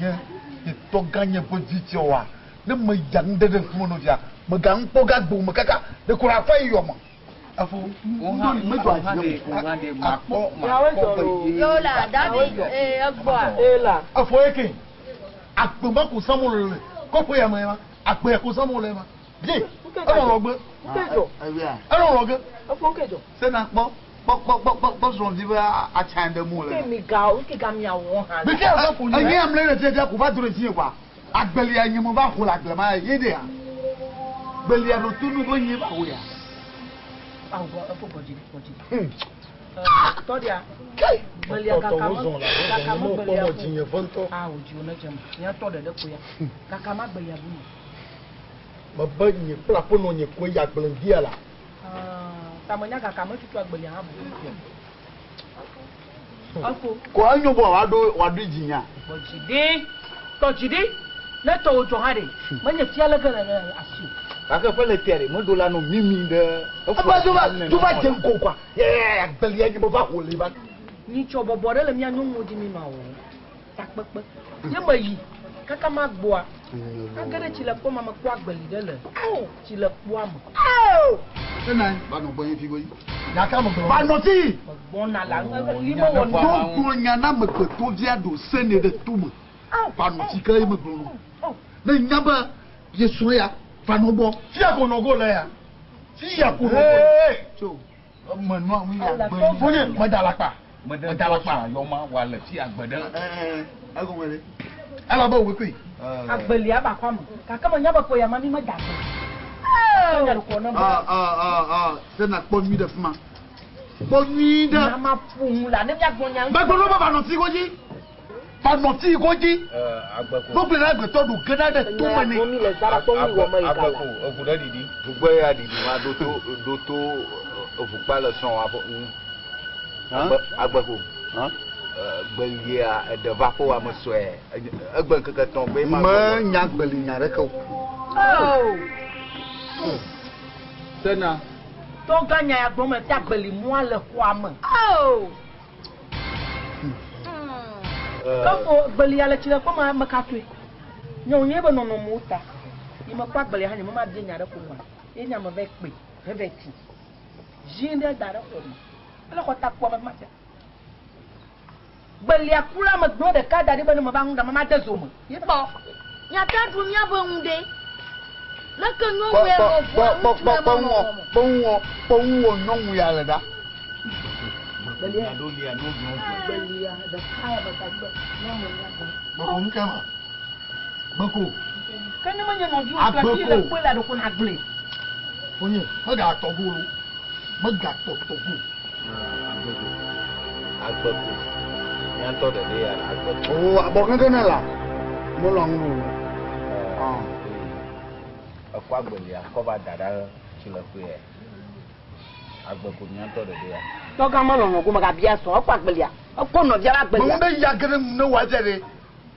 Nye nye tɔgã nye ƒe vi tia oa, ne me ya ŋɖe ɖe ŋkume nɔvia, me ga ŋkpɔ ga gbo me kaka ɖe ko afa yi yɔ me. Efo, ŋdo li me dzɔ adzi ne mo. Akpɔ makpɔ be ye. Yo la, David, ee, egbɔa. Efo eke, agbe ma ko zãm wole le kɔƒe ya me ma, agbe ya ko zãm wole ma. Bie, enɔ lɔ gbe. Enɔ lɔ ge. Se na kpɔ, kpɔ, kpɔ, kpɔ, kpɔ, kpɔ srɔ̃vi be atsa ɖe mu le. Bike ava ƒo nye. Enye amle le fiafia ko va do ɖe dzinye kɔa, agbelia nye me va ho le agble ma ye ɖea. Gbelia ɖo to nu be nye va ho ya. Kai! Tɔtɔ wo zɔn la, wo zɔn nye me kpɔ mɔ dzinye ve ŋutɔ. Mebe nye kple aƒenɔ nye koe yi agble ŋdia la. Ko enyo be wòaɖo wòaɖoe dzi nya. Gbɔ dzi ɖi, tɔ dzi ɖi, ne tɔwò dzɔ hã ɖe, menye fia lé ge le asi o. Gake ƒe lɛtia ɖe meɖo la nɔ mimi ɖe eƒe Eva dzo va dzo va dze ŋgɔ kɔa, yɛyɛyɛ agbelia nye meva ho le va. Nyitsɔ bɔbɔ ɖe le mía nyɔnuwo dzi mi nɔa wɔwɔm. Takpekpe. Ye meyi kaka magbɔa, age ɖe tsilekpɔ ma mekpɔ agbeli ɖe le tsilekpɔa me. Ena va nɔ gbɔnye fi goyi. Nya ka megblɔ? Va nɔ fi. Megbɔna la ɣli mewɔ nu. No gblɔ nya na amegbetɔvia ɖo senɛ ɖe tome. Va nɔ fi ke ye megblɔ nɔ. Ne nya be ye srɔ̃ ya va nɔ gbɔ. Fia ko nɔ go le ya. Fia ko nɔ go le. Tso eme nua ŋu ya gbe. Fonye meda alakpa. Meda alakpa. Yɔma wa le fia gbe ɖe. Egɔme ɖe. Elabe wòe koe. Agbelia ba xɔa me. Gake menya be ƒe ya ma mi meda agbe. Se nakpɔ nyui ɖe fi ma. Kpɔ nyui ɖe. Na ma ƒo nu la ne miagblɔ nya. Megblɔ be va nɔ fi godzi. Va nɔ fi godzi. Gbogbo na agbetɔ ɖo ge ɖa ɖe to me ne. Agbeko eʋu ɖe ɖiɖi. Ʋugbe ya ɖiɖi ma ɖo to ɖo to eʋukpa le srɔ̃ wa ŋu. Agbeko. Gbelia eɖe va ƒo ame sɔe. Egbe ŋkeke tɔ̃ gbe ma. Me nya gbeli nya ɖeke o. Sena. Tɔgã nya ya gblɔm le ta gbeli mua le xɔa me. Kefo gbelia le tsi le kpɔ me ka toe. Nye wònye be nɔnɔmewo ta. Yi mekpɔ agbelia hã nye me ma bia nya ɖe ko ŋua. Ye nya me va kpe heve ti. Zi ɖe da ɖe xɔ me. Ele xɔ ta kpɔ me ma sia. Gbelia kula me gblɔ ɖeka da ɖi be ne me va ŋu ɖa me ma de zo me. Ye kpɔ. Miate ɖu miaƒe ŋu ɖe. Leke nyɔnu ya nɔ ʋua ŋutsu ya menɔ wɔm o. Kpɔ ŋuwɔ, kpɔ ŋuwɔ nyɔnu ya le ɖa. Gbelia gbelia ɖeka ya me da ɖi be nyɔnu ya gbɔ. Gbeko nu ke ma. Gbeko. Ke ne menye nɔviwo kple fi le kpɔe la ɖeko nagblɔe. Fonye, megatɔ go lo. Megatɔ tɔ go. Agbeko. Agbeko. Miatɔ ɖeɖe ya la agbeko. O abɔ gege ne la. Melɔ ŋu o. Ekɔ agbelia kɔ va da ɖe tsileƒea. Agbeko miatɔ ɖeɖe ya. Tɔgã melɔlɔ go megabia sɔ ekɔ agbelia. Ekɔ nɔvia la agbelia. Meŋu ɖe ya ge ɖe ŋu ne wòadze ɖe.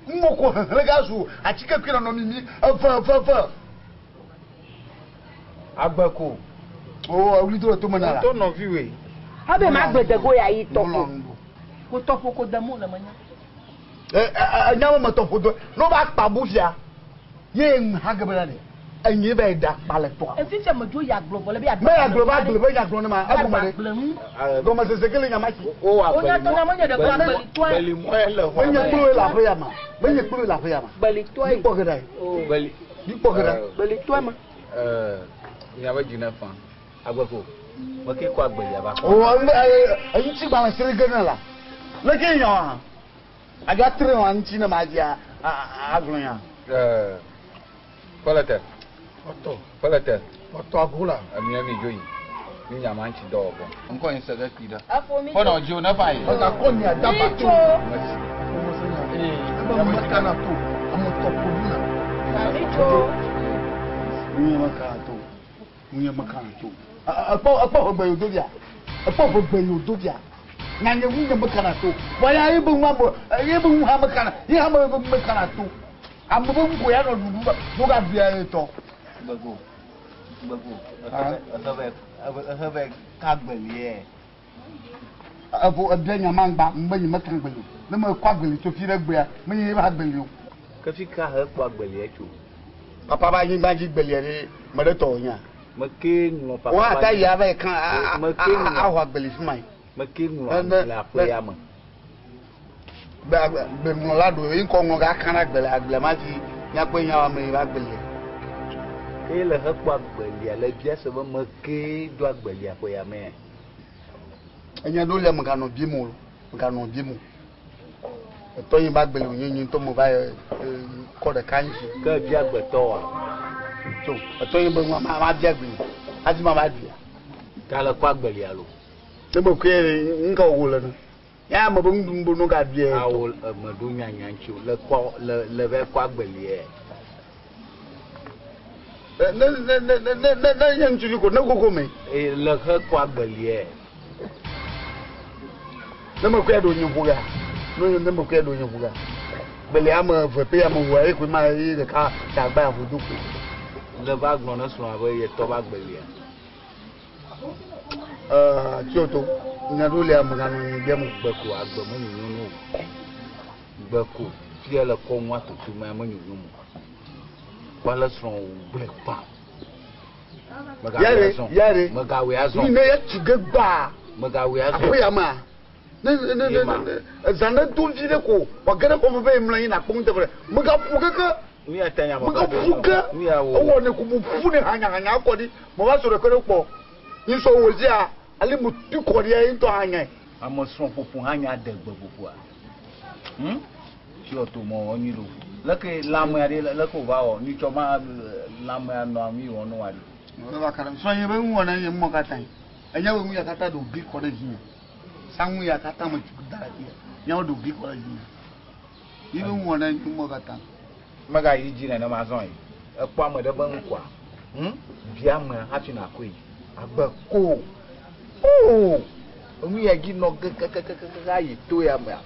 Ŋu ko hehlẽ ga zu atike kui nɔnɔ mimi eve eve eve. Agbeko. O ewuli do le tome na la. Ŋutɔ nɔviwoe. Abe ma gbe de go ya yi tɔƒo. Ko tɔƒo ko de mo le menya. Enya me me tɔƒo do. No va kpa bu fia. Ye ŋu ha ge be la ne. Enye be da kpa le tɔa. Efi fia me dzo ya gblɔ vɔ le be ya. Me ya gblɔ va gblɔ be ya gblɔ ne ma. Egɔme ɖe. Gɔme sese ke le nya ma si. O wa O nya tɔ nya menye ɖe ko agbeli tɔe. Gbeli mɔe le xɔ. Menye kplo le aƒe ya ma. Menye kplo le aƒe ya ma. Gbeli tɔe. Mi kpɔ ge ɖa. Gbeli. Mi kpɔ ge ɖa. Gbeli tɔe ma. Miaƒe dzi ne fa. Agbeko. Meke kɔ agbelia va kɔ. O eŋuti gbalẽ sri ge ne la. Leke nya wa. Aga tre wa ŋuti ne ma dzia agblɔ nya. Kpɔlete. Ɔtɔ. Kpɔlete. Ɔtɔ agola. Emia mi dzo yi. Mi nya ma ŋuti dɔ wɔ. Ŋkɔ yin se ge kpi ɖe. Efo mi Fɔnɔ dzo ne fa yi. Mega kɔ nya daba to. Mesi. Ebe mekana to. Ame tɔ ko ɖuna. Mi tso. Ŋunye mekana to. Ŋunye mekana to. Ekpɔ ekpɔ ʋegbe yi do via. Ekpɔ ʋegbe yi do via. Nyanye ŋunye mekana to. Vɔ ya ye be ŋu ame ye be ŋu hã mekana ye hã me be mekana to. Ame be ŋu ko ya nɔ ɖuɖu be no ga ɖu ya ye tɔ. Gbego. Gbego. Ehe ehe ehe ka gbelie. Evo ebia nya ma ŋgba ŋgbe nye meka gbeli o. Ne me kɔ agbeli tso fi ɖe gbea menye ye be agbeli o. Ke fi ka he kpɔ agbelia tso? Papa ba anyigba dzi gbelia ɖe me ɖe tɔ nya. Meke ŋlɔ papa. Wo ata yi ava yi kan ahɔ agbeli fi ma yi. Meke ŋlɔ agbelia ƒe ya me. Be gbe ŋlɔ la ɖo yi ŋkɔ ŋlɔ ga kan agbeli agbelia ma dzi míakpɔ nya wa me yi va agbelia. Ke le he kpɔ agbelia le bia se be meke do agbelia ƒe ya me. Enya ɖo le meganɔ biem o, meganɔ biem o. Etɔ yi ba gbeli wònye nye ŋutɔ me va kɔ ɖeka ŋuti. Ke bia gbetɔ wa. Tso etɔ yi be ŋua ma ma bia gbeli hafi ma va ɖuia. Ta le kɔ agbelia lo. Ne me kɔe ŋka wò le ne. Ya ame be nuɖuɖu be no ga ɖuie. Awo eme ɖo nyanya ŋuti o le kɔ le le va kɔ agbelia. Ne ne ne ne ne ne ne nye ŋutsuvi ko ne gogo me. Le he kɔ agbelia. Ne me kɔe ɖo nye ʋu ga. Ne ne me kɔe ɖo nye ʋu ga. Gbelia ame eve pe ame wɔ eye koe ma eye ɖeka ta agba ya ʋu do ko. Le va gblɔ ne srɔ̃a be ye tɔ va agbelia. Tio to nya ɖo lia meganɔ nye biam o. Gbe ko agbe me nyonyo no. Gbe ko fia le kɔ ŋua tutu me ame nyonyo mo. Kpa le srɔ̃ wò gblẽ kpa. Yare yare. Megawoe azɔ. Ni ne ye tu ge gbaa. Megawoe azɔ. Aƒe ya ma. Ne ne ne ne ne zã ne do vi ɖe ko wòage ɖe xɔme be mlɔ anyi nakpɔ ŋuteƒe ɖe. Megaƒu keke. Nu ya ta nya me. Megaƒu ke. Nu ya wò. Ewɔ ne ko mu ƒu ne hanyahanya kɔ ɖi. Me va sɔ ɖeke ɖe kpɔ. Nyi sɔ wò dzia ale mu tu kɔ ɖi ye ŋutɔ hanya. Ame srɔ̃ ƒoƒo hanya de gbe ƒoƒoa. Tsi ɔtò mɔ wɔ nyui ɖo. Leke lãmea ɖe leke wòva wɔ nyuitsɔ ma lãmea nɔa mi wɔ nu wa ɖi. Eva ka ɖe srɔ̃ nye be ŋu wɔna nye mɔ katã yi. Enye be ŋu ya katã ɖo gli kɔ ɖe dzinye. Saŋu ya katã me tsu da ɖe fia. Nyawo ɖo gli kɔ ɖe dzinye. Yi be ŋu wɔna nye mɔ katã. Megayi dzi nenema zɔ yi. Ekpɔ ame ɖe be ŋkɔa. Bia amea hafi nàkɔe. Agbe ko. Oo! Enu ya dzi nɔ kekekekeke ayi to ya mea.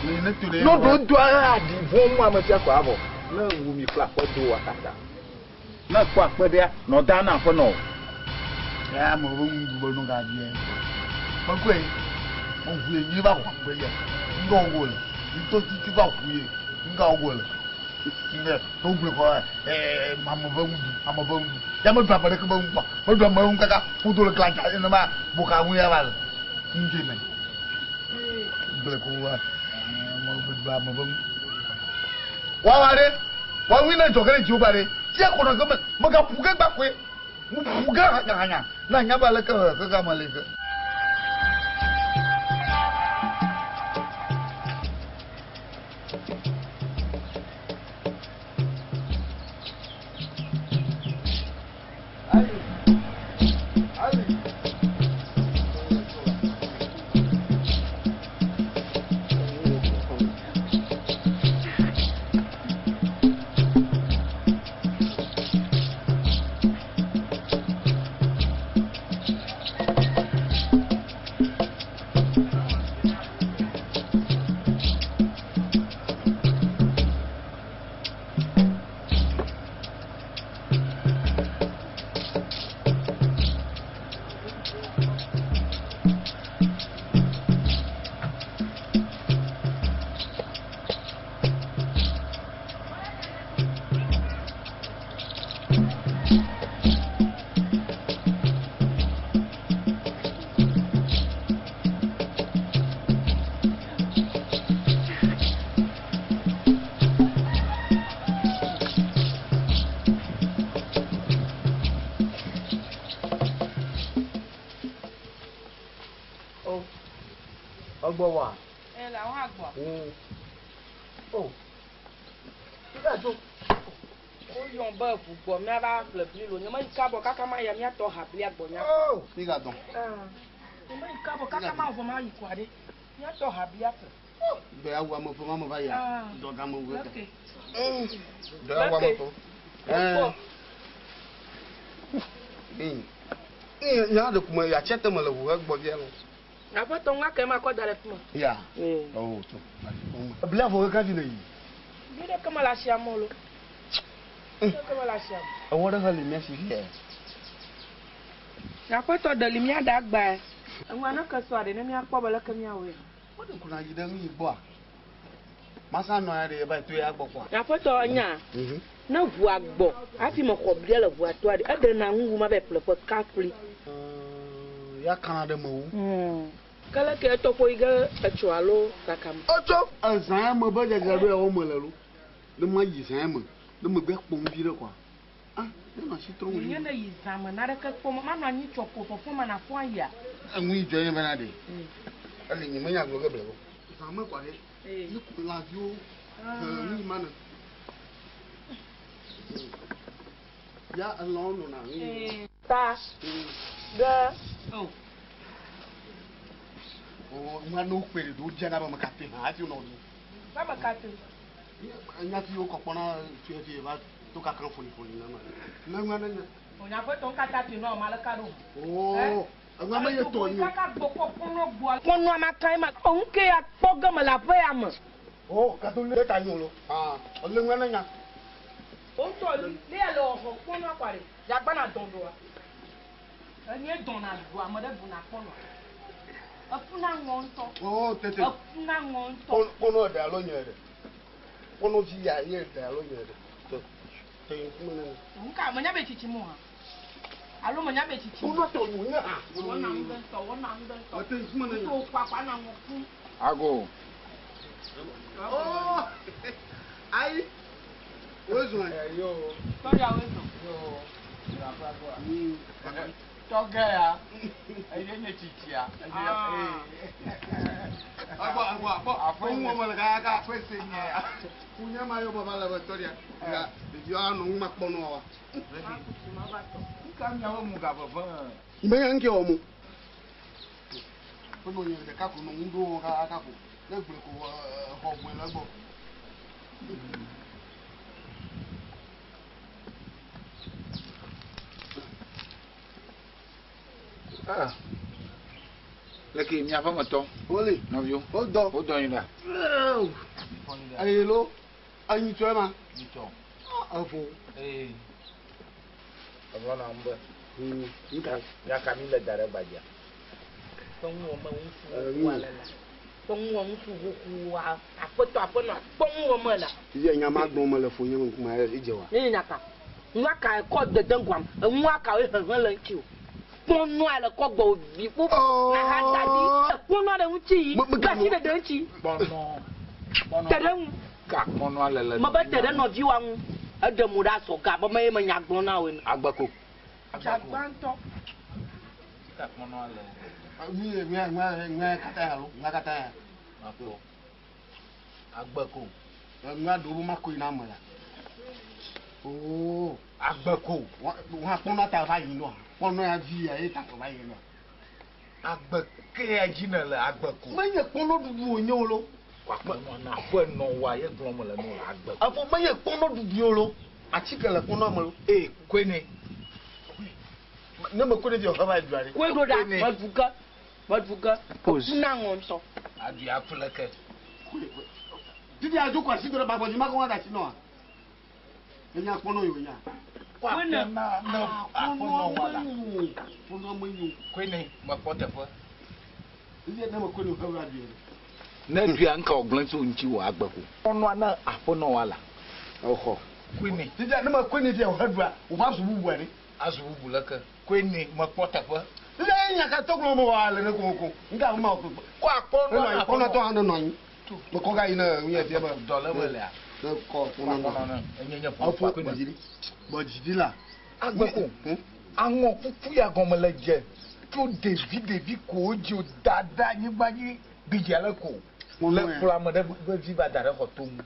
Ne ɖo do aɖi vɔ̃ mu ame sia kɔ avɔ. Ne wu mi kple aƒe do wa katã. Ne kpɔ akpe ɖea, nɔ da na aƒe nɔ o. Ya ame be nuɖuɖu be nu ga ɖi. Mekɔe, meʋu ye nyui va xɔ agbe ya. Ŋga wo le. Ŋutɔ tutu va ʋu ye. Ŋga wo le. Ŋga to gblɔ kɔ ame be nuɖu, ame be nuɖu. Ya meɖu ame ɖeke be nu kpɔ. Meɖu ame be nu kaka ƒudo le kladza ene ma boka ŋu ya va le. Ŋdze me. Gblɔ ko wa ame ame be nu. Wawa ɖe, wawi ne dzɔ ge ɖe dziwò gba ɖe. Tia kɔ nɔ ge me, megaƒu ge gba koe. Ƒu ge hanyahanya. Ne anya be aleke xexea me le ke. Ali. Ali. Ọgbọ wa. Ẹ làwọn àgbà. O. Nígbà tó. Ó yọ̀ bẹ́ẹ̀ gbùgbọ́ mi ara ƒle bli lo nye me yi kabɔ kaka ma ya miatɔ ha blia gbɔ nya. Oh, nígbà dán. Nye me yi kabɔ kaka ma vɔ ma yi kɔa ɖe miatɔ ha blia ƒle. Dɔ ya wu ame ƒe ma me va yia. Dɔ ga me wu eke. Leke. Dɔ ya wu ame ƒe. Ekpɔ. Nya ɖe kume ya tse te me le ʋu hegbɔ via lo. Aƒetɔ ŋua ke ma kɔ da ɖe fi ma. Ya. Oh, to. Blia vɔ kaka vi le yi. Vi ɖe ke me le asia me lo. Vi ɖe ke me le asia me. Ewɔ ɖe he le mía si fia. Aƒetɔ ɖe li mía ɖe agba. Eŋua ne ke sɔa ɖe ne míakpɔ be leke míawɔe. Wo ɖe kuna yi ɖe nu yi gbɔa. Masa nɔ ya ɖe eva to ya gbɔ kpɔa. Aƒetɔ enya. Ne ʋua gbɔ hafi mexɔ blia le ʋua toa ɖe, eɖena nu wu ma be ƒle ƒe kakpli. Ya kana ɖe mewu. Ke leke etɔ ƒo yi ge etsɔ alo kaka me? Etsɔ ezã ya me be dzadzraɖo ya wɔm mele lo. Ne mayi zã ya me, ne megbe kpɔ nu vi ɖe kɔa. Ah, ne nɔ asi trɔm Nye ne yi zã me naɖeke kpɔm, manɔ anyi tsɔ ko fɔfɔ ma na fɔ ayia. Enu yi dzɔ nye bena ɖe. Ele nye menya gblɔ ge ble o. Zã me kɔa ɖe. Ne ku lãviwo he nu yi ma ne. Ya elɔ̃ nɔna nu yi. Ta ɖe o. O nua ne wokpe ɖe do dzena be meka te hã hafi wonɔ ɖu. Be meka te. Enya fi wokɔ kpɔna fiefie va to kakra folifoli na ma. Ne nua ne nya. Onya ƒe tɔ ŋkata te nɔ ma le ka ɖo. Oo. Enua me ye tɔ nyo. Kaka gbɔ kɔ kpɔnɔ gbɔ. Kpɔnɔ ma ka ma. Ŋke ya kpɔ ge me le aƒe ya me. O kato le ta nyo lo. Ah, le nua ne nya. O tɔ le ya le xɔ kpɔnɔ kwa ɖe. Ya gbana dɔn ɖoa. Enye dɔn na ɖu ame ɖe ɖu na kpɔnɔ. Efuna ŋɔ ŋutɔ. O tete. Efuna ŋɔ ŋutɔ. Kpɔnɔ ɖe alo nye ɖe. Kpɔnɔ vi ya ye ɖe alo nye ɖe. Te te ŋkume ne. Ŋka menya be tsitsi mo hã. Alo menya be tsitsi. Kpɔnɔ tɔ nyo nye hã. Wɔna ŋu ɖe ŋutɔ, wɔna ŋu ɖe ŋutɔ. Te ŋkume ne. Ŋutɔ kpakpa na ŋɔ ku. Ago. Oh. Ayi. Wozɔn. Yo. Tɔya wozɔn. Yo. Tɔgɛ ya. Eye nye tsitsia. Agbɔ agbɔ agbɔ. Aƒe ŋu me le kaka. Aƒe se nye ya. Kunya ma yɔ baba le be tɔɖia. Ya ɖeviwo anɔ ŋu ma kpɔnɔ wa. Nka miawo mu ga veve. Menya ŋke wɔ mo. Ƒe nɔ nye ɖeka ko nɔ ŋu ɖo wɔ kaka ko. Ne gblẽ ko xɔ gblẽ le gbɔ. Ah. Leke miaƒe metɔ. Wole. Nɔviwo. Wodɔ. Wodɔ nyi ɖa. Eye lo, anyi tsɔ ema. Nyitsɔ. Efo. Ee. Evɔ na ŋu be. Nka. Nyaka mi le da ɖe gbadza. Ƒe ŋu wɔ me ŋutsu xoxoa le la. Ƒe ŋu wɔ ŋutsu xoxoa aƒetɔ aƒenɔ kpɔ ŋu wɔ me la. Fifia nya ma gblɔm mele fo nye ŋkume edze wa. Ne nyaka. Nua ka kɔ dede ŋkuam. Enua ka wo hehe le ŋuti o. Kpɔnua le kɔ gbɔ vi ƒo. Na ha da di. Kpɔnua ɖe ŋuti yi. Gasi ɖe ɖe ŋuti. Kpɔnɔ. Kpɔnɔ. Te ɖe ŋu. Ka kpɔnɔa le le. Me be te ɖe nɔviwoa ŋu. Eɖe mo ɖe azɔ ga be me ye me nya gblɔ na wo ene. Agbeko. Dzagbãtɔ. Ka kpɔnɔa le. Mi mi mi mi kata ya lo. Mi kata ya. Makpɔ. Agbeko. Nua ɖewo be makɔe na ame la. Oo. Agbeko. Wa kpɔnɔ ta va yi nua. Kpɔnɔ ya vi ya ye ta va yi nua. Agbe ke ya dzi ne le agbeko. Menye kpɔnɔ ɖuɖu wònye o lo. Kpɔnɔ na aƒe nɔ wa ye gblɔm le nu le agbe. Afɔ menye kpɔnɔ ɖuɖu o lo. Atike le kpɔnɔ me lo. Ee koe ne. Ne me koe ne vi xɔ va yi ɖua ɖe. Koe ɖo ɖa meɖu ge. Meɖu ge. Efuna ŋɔ ŋutɔ. Aɖu aƒu leke. Didi adzo kɔ asi do ɖe bagbɔdzi ma kɔ wa da asi nɔa. Enya kpɔnɔ yi wonya. Koe ne na ne aƒe nɔ wa la. Kpɔnɔ me nyo. Koe ne mekpɔ teƒe. Didi ne me koe ne xɔ va ɖui. Ne ɖua ŋka wògblẽ tso ŋuti wò agbeko. Kpɔnɔa ne aƒe nɔ wa la. Exɔ. Koe ne. Didi ne me koe ne fia wòhe ɖua wòva zu bubu aɖe. Azu bubu leke. Koe ne mekpɔ teƒe. Didi nya ka tɔgblɔ me wɔ le ne koko. Ŋka ma wɔ kpekpe. Kɔ akpɔnɔ Enɔ anyi kpɔnɔ tɔ hã nenɔ anyi. Mekɔ ga yi ne nu ya fia be. Dɔ le me lea. Ne kɔ kpɔnɔ Kpɔnɔ ne enye nye Afɔ ƒo koe ne. gbɔdzi gbɔdzi ɖi la. Agbeko. Aŋɔ kuku ya gɔme le dze. Tso ɖevi ɖevi ko wodzi wo da ɖe anyigba dzi gbidzi ale ko. Le kplɔ ame ɖe be vi va da ɖe xɔ to ŋu.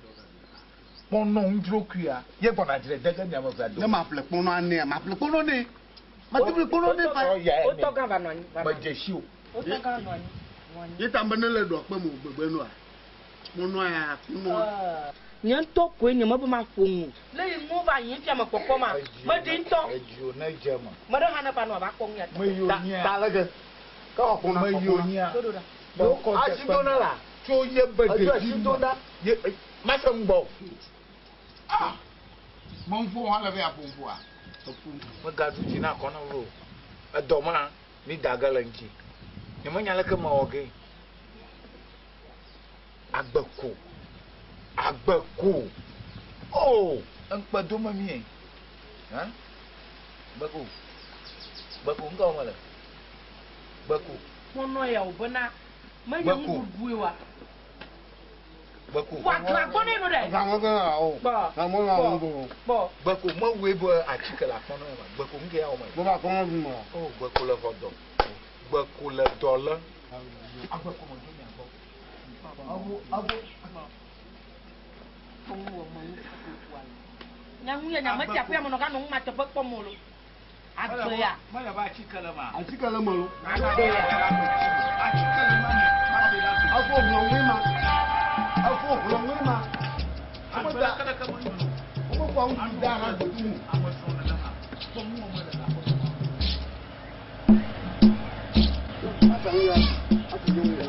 Kpɔnɔ ŋdzrokuia ye gbɔna dzre de ge miame vea do. Ne ma ƒle kpɔnɔ anea, ma ƒle kpɔnɔ ne. Ma te ƒle kpɔnɔ ne fa. Wotɔ gã va nɔ anyi. va nɔ anyi. Medze si o. Wotɔ gã nɔ anyi. Nɔ anyi. Ye ta be ne le ɖɔ kpe mo gbegbe nua. Kpɔnɔ ya kpɔnɔ. Nye ŋutɔ koe nye mebe maƒo nu. Le yi ŋu va yi fia me kpɔkpɔ ma. Meɖi ŋutɔ. Edziwo ne dze me. Meɖe hã ne va nɔ ava kpɔ nu ya ta. Meyo nyia. Ta leke. Ke wɔ kpɔnɔ. Meyo nyia. Ɖo ɖa. Asi do na la. Tso ye be Edzo ɖevi asi do ɖa. Ye mase ŋgbɔ. Ah! Meŋƒo hã le be aƒo ŋƒoa. Megaɖu dzi na akɔ na wo o. Edɔ ma mi da ge le ŋuti. Nye menya leke mewɔ ge. Agbeko. Agbeko. O, eŋkpe dome mie. Hã? Gbeko. Gbeko ŋka wɔm mele? Gbeko. Kpɔnɔ ya o bena menye Gbeko. nuɖuɖue wa. Gbeko. Wa glã gbɔ nɛ no ɖe. Kpɔ. Kpɔ. Kpɔ. Gbeko mewɔe be atike le akpɔnɔ ya ma. Gbeko ŋka ya wɔm mele? O, gbeko le xɔ dɔ. Gbeko le dɔ lé. Agbeko me dzo mia gbɔ. Nya ŋu ya nya metsi aƒea me nɔ ganɔ ŋu ma teƒe kpɔm o lo. Agbe ya. Mele be atike le ma. Atike le me lo. Agbe ya. Atike le ma ne. Ma de la. Afɔ hlɔ̃woe ma. Afɔ hlɔ̃woe ma. Agbe ɖeke ɖeke menyo no. Womekɔ ŋutsu da hã gbedu mu. Ame srɔ̃ nenema. Kpɔ nu wɔm mele le aƒe me. Afa nu ya, afi nyɔnu ya.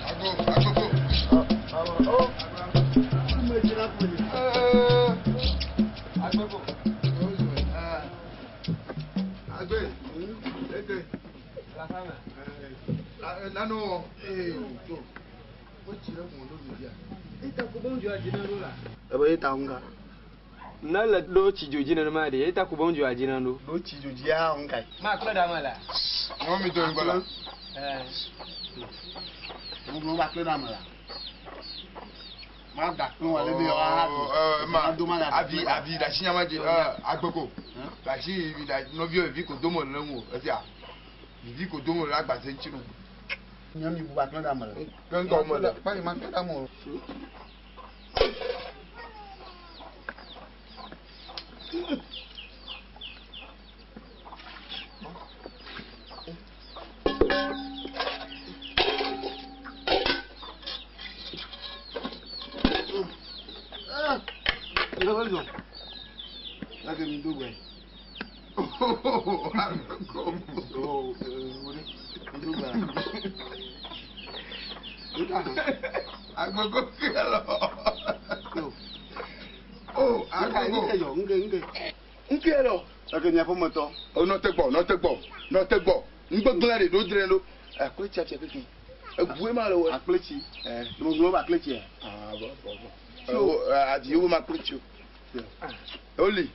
Ago, agogo. Agbeko. Agbe. Eke. Nanu. Ee, o. O tsi ɖe mɔ ɖo vivia. Ebe ye ta ŋga. Ne le ɖo tsi dzo dzi nenema ɖe, eta ku bɔn dzo adzi na ɖo. Ɖo tsi dzo dzi hã ŋga. Ma kple ɖa me la. Ŋɔ mi do ŋgɔ la. Ɛɛ. Ŋgɔ ba kple ɖa me la. Ma da kple wa le be wa do. Ma do ma da. Avi avi ɖe asi nyama dzi. Agbeko. Ɖe asi vi ɖe nɔviwo vivi ko dome le ŋu o. Esia. Vivi ko dome le agbase ŋuti no. Nye mi bu ba kple ɖa me la. Ke ŋgɔ me le. Kpa ma kple ɖa me o. Lake mi do gbe. Agbeko. O, mi do gbe. Agbeko kele. O agbeko. Nke yɔ, nke nke. Nke lɔ. Lake miaƒe metɔ. O nɔte gbɔ nɔte gbɔ nɔte gbɔ. Ŋgbegblẽ ɖe ɖo dzre ɖo. Akple tsi afia keke. Egue ma le wɔ. Akple tsi. Ɛɛ. Gbogbo ba akple tsia. Ah bɔ bɔ bɔ. O avi wo ma akple tsi o. Oli.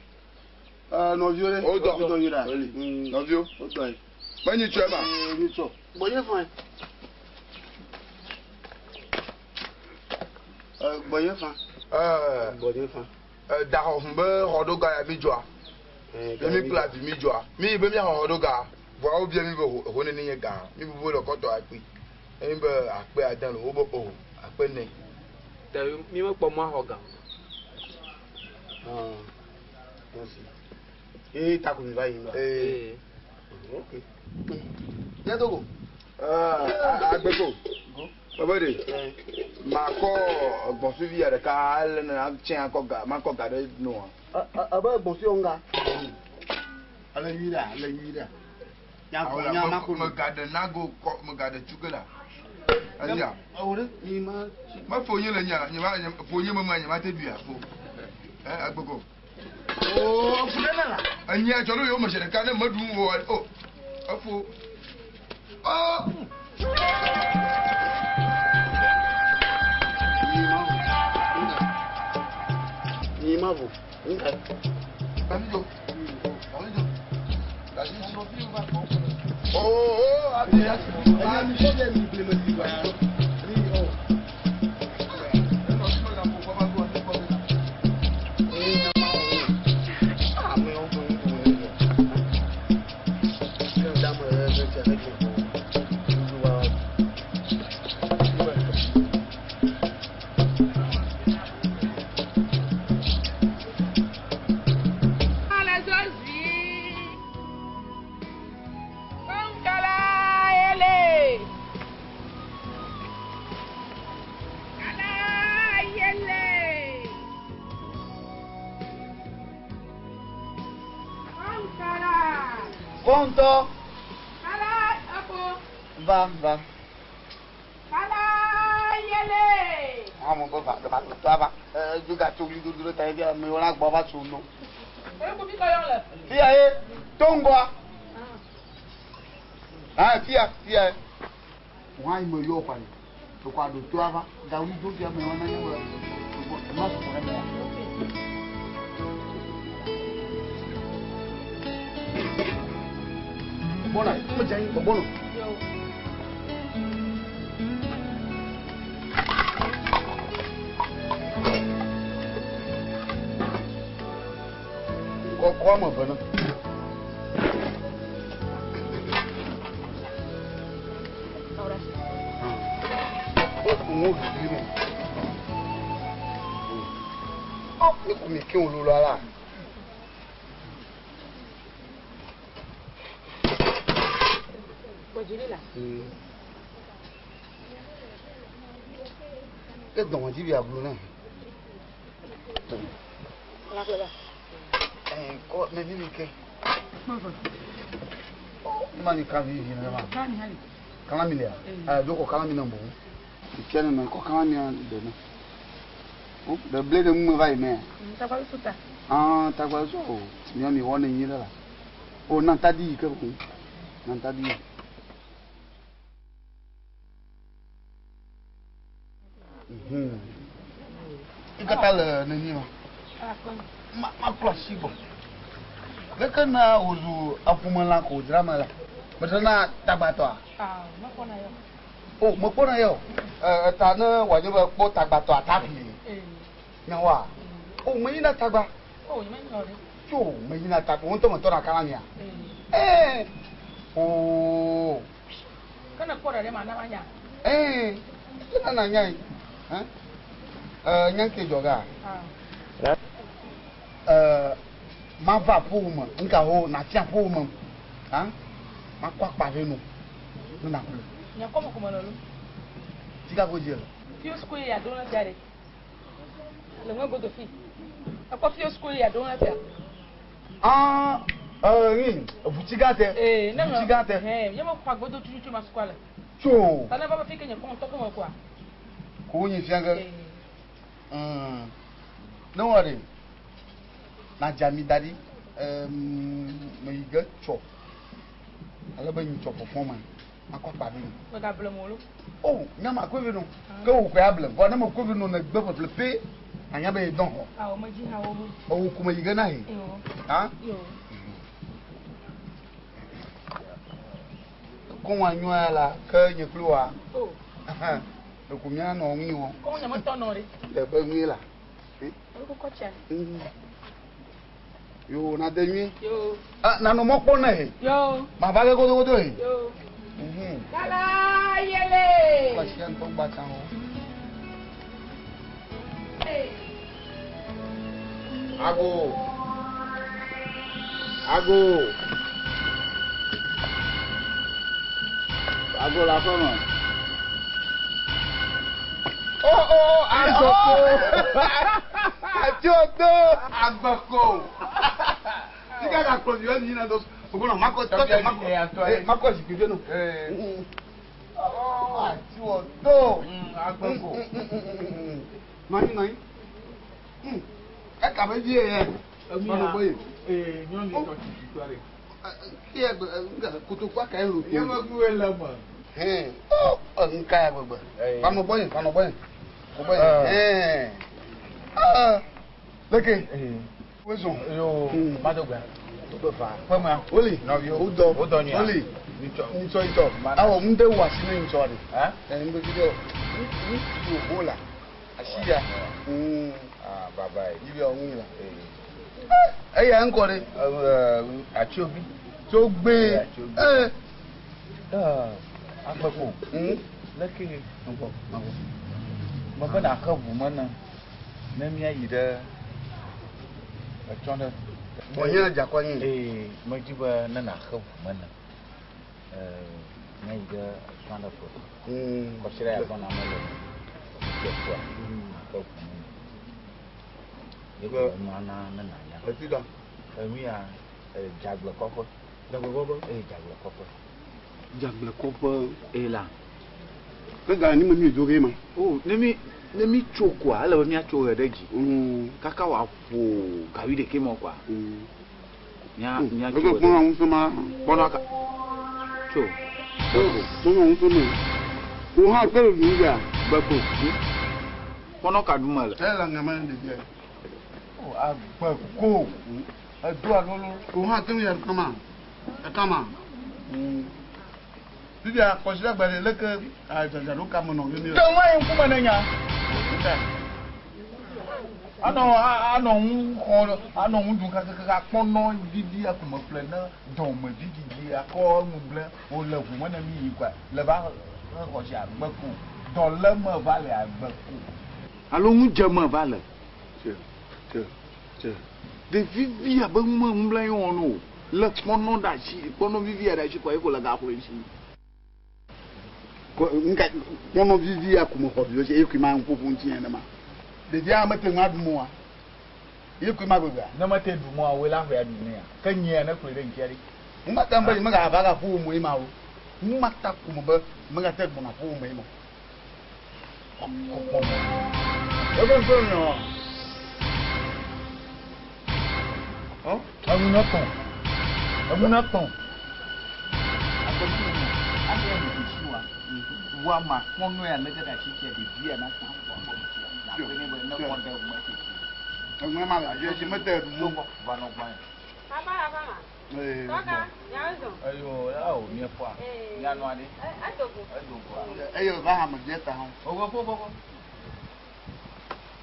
Nɔviwo ɖe. O dɔ. O dɔ yi ɖa. Oli. Nɔviwo. O dɔ yi. Menyi tsɔe ma. Nyi tsɔ. Gbɔnye fa. Gbɔnye fa. Ɛɛ. Gbɔnye fa. Daxɔ hun be xɔ ɖo ga ya mi dzɔa. Ye mi kple avi mi dzɔa. Mi yi be miaxɔ xɔ ɖo ga. Vɔa wo bia mi be ho nene nye ga. Mi bubu le kɔtɔ akpe. Eye mi be akpe ade lo. Wo be o akpe ne. Te mi mekpɔ mɔ axɔ ga o. Merci. Ee ta ko mi va yi ŋgɔ. Ee. Ok. Nye dogo. Agbeko. Bebe ɖe. Makɔ gbɔsuvi ya ɖeka ale ne tsɛ akɔ ga makɔ ga ɖe noa. Ebe gbɔsuvi ŋga. Ale nyui ɖe, ale nyui ɖe. Nya gbɔ nya ma ko Megaɖe nago kɔ megaɖe tsuge la. Aya. Ewɔ ɖe mi ma. Ma fo nye le nya, nye ma nye fo nye me ma nye ma te duya fo. Eh agbeko. Oo fu ɖe na la. Enyi adzɔ ɖo yewo me zi ɖeka ne meɖu o o. Efo. Oh. Mi ma vo. Nga. Dasijo. Dasijo. Dasijo. Oh oh abi dasijo. Enya mi sɔ bɛ mi ble me si wa. Mi o. Ame wo ko ko ne yɛ. Ke da me ɖe tse ɖe ke ko. Nuɖu wa. Kɔntɔ. Va va. Ame be va va to ava. Edu gatso gli dodo ɖe ta ye ame wɔna gbɔ va tso no. Fia ye to ŋgɔa. Ah fia fia ye. Wɔn ayi me yɔ kɔ ayi. Tokɔ aɖo to ava. Gawu do fia me wɔna nye wɔ. Ma sɔsɔ ɖe me ya. Bɔna me dze anyi bɔbɔ nɔ. Kɔ ame eve na. Ŋu vivi me. Ɔ ne ku mi ke wòlolo ala. Ke dɔmɔdzi bi ablu na. Kɔ ne mi ke. Ma ni kan vivi ne ma. Kala mi lea. Eh do ko kala mi na bo. Ke ne ko kala mi de na. O de ble de mu va yi me. Ah tagba so. Mi mi won ni la. O na ta di ke ko. Na ta di. Ikata le neni ma. Ma ma kplɔ asi gbɔ. Leke na wòzu aƒumelã ko wòdzra me la? Meɖe na tagbatɔa? O mekpɔna yɛ o. Eta ne wòanye be kpɔ tagbatɔ ataʋi. Nyawoa? O meyina tagba. Tso meyina tagba. Wo ŋutɔ metɔ na kala mia? Ɛɛ. Oo. Ɛɛ. Ena na nya yi. Ɛɛ nya ke dzɔ ga. Ɛɛ mava ƒome nka ho nafia ƒome. Ha? Makɔ akpa vɛ no. Ne naƒle. Tika ko dzi le. Ah, ŋi ʋutsi gã tɛ. Ʋutsi gã tɛ. Tso. Ko nyi fia ge. Ne wɔ ɖe. Na dza mi da ɖi. Me yi ge tsɔ. Ale be nyi tsɔ fɔfɔ me. Makɔ akpa vɛ no. O nyama koe vɛ no. Ke wò koe able. Vɔ ne me koe vɛ no ne gbe ƒeƒle pe. Anya be dɔn xɔ. Ewo ku me yi ge na ye. Ha? Kɔn wa nyɔ ya la ke nye kpli wa. Ɖeko mía nɔ ŋui wɔ. Le be ŋui la. Yo na de nyui. Ah nanɔ mɔ kpɔ ne ye. Ma va ge godogodo ye. Kɔsia ŋutɔ gba tsã o. Ago. Ago. Ago la aƒe me. Oh oh agbeko. Atioto agbeko. Sika ka kplɔ vi wa yina dɔ. Ogbɔnɔ makɔ tɔtɛ makɔ. Makɔ zikpui ve no. Ati wɔ to. Agbeko. Nɔnyi nɔnyi. Eka be vie yɛ. Nɔnɔ gbɔ yi. Ee, nyɔnu tɔ tsitsi tɔ ɖe. Kiɛ gbe kotoku aka ye lo. Yemeguwe le me. Hɛn. Ɔ nka ya gbegbe. Fanɔ gbɔ yi fanɔ gbɔ yi. Gbɔ yi. Hɛn. Aa. Leke. Wezɔn. Yo, madogbe. Dogbe fa. Kpemea. Woli. Nɔviwo. Wodɔ. Wodɔ nyuia. Woli. Ŋutsɔ. Ŋutsɔ ŋutsɔ. Awɔ ŋde wɔ asi ne ŋutsɔ ɖe. Hã? Ɛ ŋgbe vi ɖe. Ŋutsu wo la. Asi ya. Ah, baba ye. Yibi awo ŋu la. Eya ŋkɔ ɖe. Atsiobi. Tso gbe. Atsiobi. Ee. Agbeko. Leke. Ŋkɔ. Ŋkɔ. Mebe na xe ʋu me ne. Ne míayi ɖe etsɔ ɖe. Bɔnyɛ dzakɔ nyi. Ee, medzi be ne na xe ʋu me ne. Míayi ɖe etsɔ ɖe ƒe. Kɔsiɖa ya gbɔna mele. Dzeƒea. Xe ʋu me ne. Ye ko enua na ne nanya. Efi ka? Enu ya Dzaglekɔƒe. Dzaglekɔƒe? Ee, Dzaglekɔƒe. Dzaglekɔƒe. Ee la. Ke ga ni me mi dzo ge ma. O, ne mi ne mi tso koa, ele be míatso ɣe ɖe dzi. Kaka wòaƒo gawi ɖekɛ mɔ koa. Mía mía tso Eke ɣe ɖe kpɔnɔ dzi. ŋusẽ ma. Kpɔnɔ ka. Tso. Kpɔnɔ ŋusẽ me. Wo hã ke le ɖu ya. Gbeko. Kpɔnɔ ka ɖum ele? Ele ŋame ɖevia. O, agbeko. Edo alolo. Wo hã te ŋu ya kama. Ekama. Fifia kɔsiɖa gbe ɖe leke adzadzraɖo ka me nɔ ge mi le. Te ŋu ayi ŋkume ne nya. Anɔ anɔ ŋu xɔ anɔ ŋu ɖum kakakaka kpɔnɔ vivi akume ƒle ne dɔme vidzidzi akɔ enu gblẽ wòle ʋu me ne mi yi kɔa le va xɔ si agbeko dɔlé me va le agbeko alo ŋu dze me va le. Tse tse tse. Ɖevi vi abe ŋu me ŋu bla yɔ no le kpɔnɔ ɖe asi kpɔnɔ vivi ɖe asi kɔa ye ko le gaxɔ si. Ko nka kpɔnɔ vivi akume xɔ vi eye kui ma ŋu ƒoƒo ŋuti yɛn ne ma. Ɖevia mete ŋu aɖu mɔa. Ye kui ma gbegbe. Ne mete ɖu mɔa woe la xɔe aɖu nea. Ke nyea ne kplɔe ɖe ŋutia ɖi. Ŋu ma ta be mega va ga ƒo mo ye ma o. Ŋu ma ta ko me be mega te gbɔna ƒo mo ye ma. Kpɔnɔ. Ebe ŋkɔ nyɔ. Ɔ? Enu ne tɔn. Enu ne tɔn. Wa ma kpɔnɔ ya ne ke ɖe asi tia ɖevi ya na ta ƒo abɔ ŋutia. Na kpe ne be ne kɔ ɖe me tete. Eŋue ma le adze si mete ɖu mo. Va nɔ gbɔ ya. Papa la fama. Ee. Tɔka, nyawo zɔn. Eyo, awo miekpɔa. Ee. Mianɔa ɖe. Edogo. Edogoa. Eye va hame dze ta hã. Ogo fo fo fo.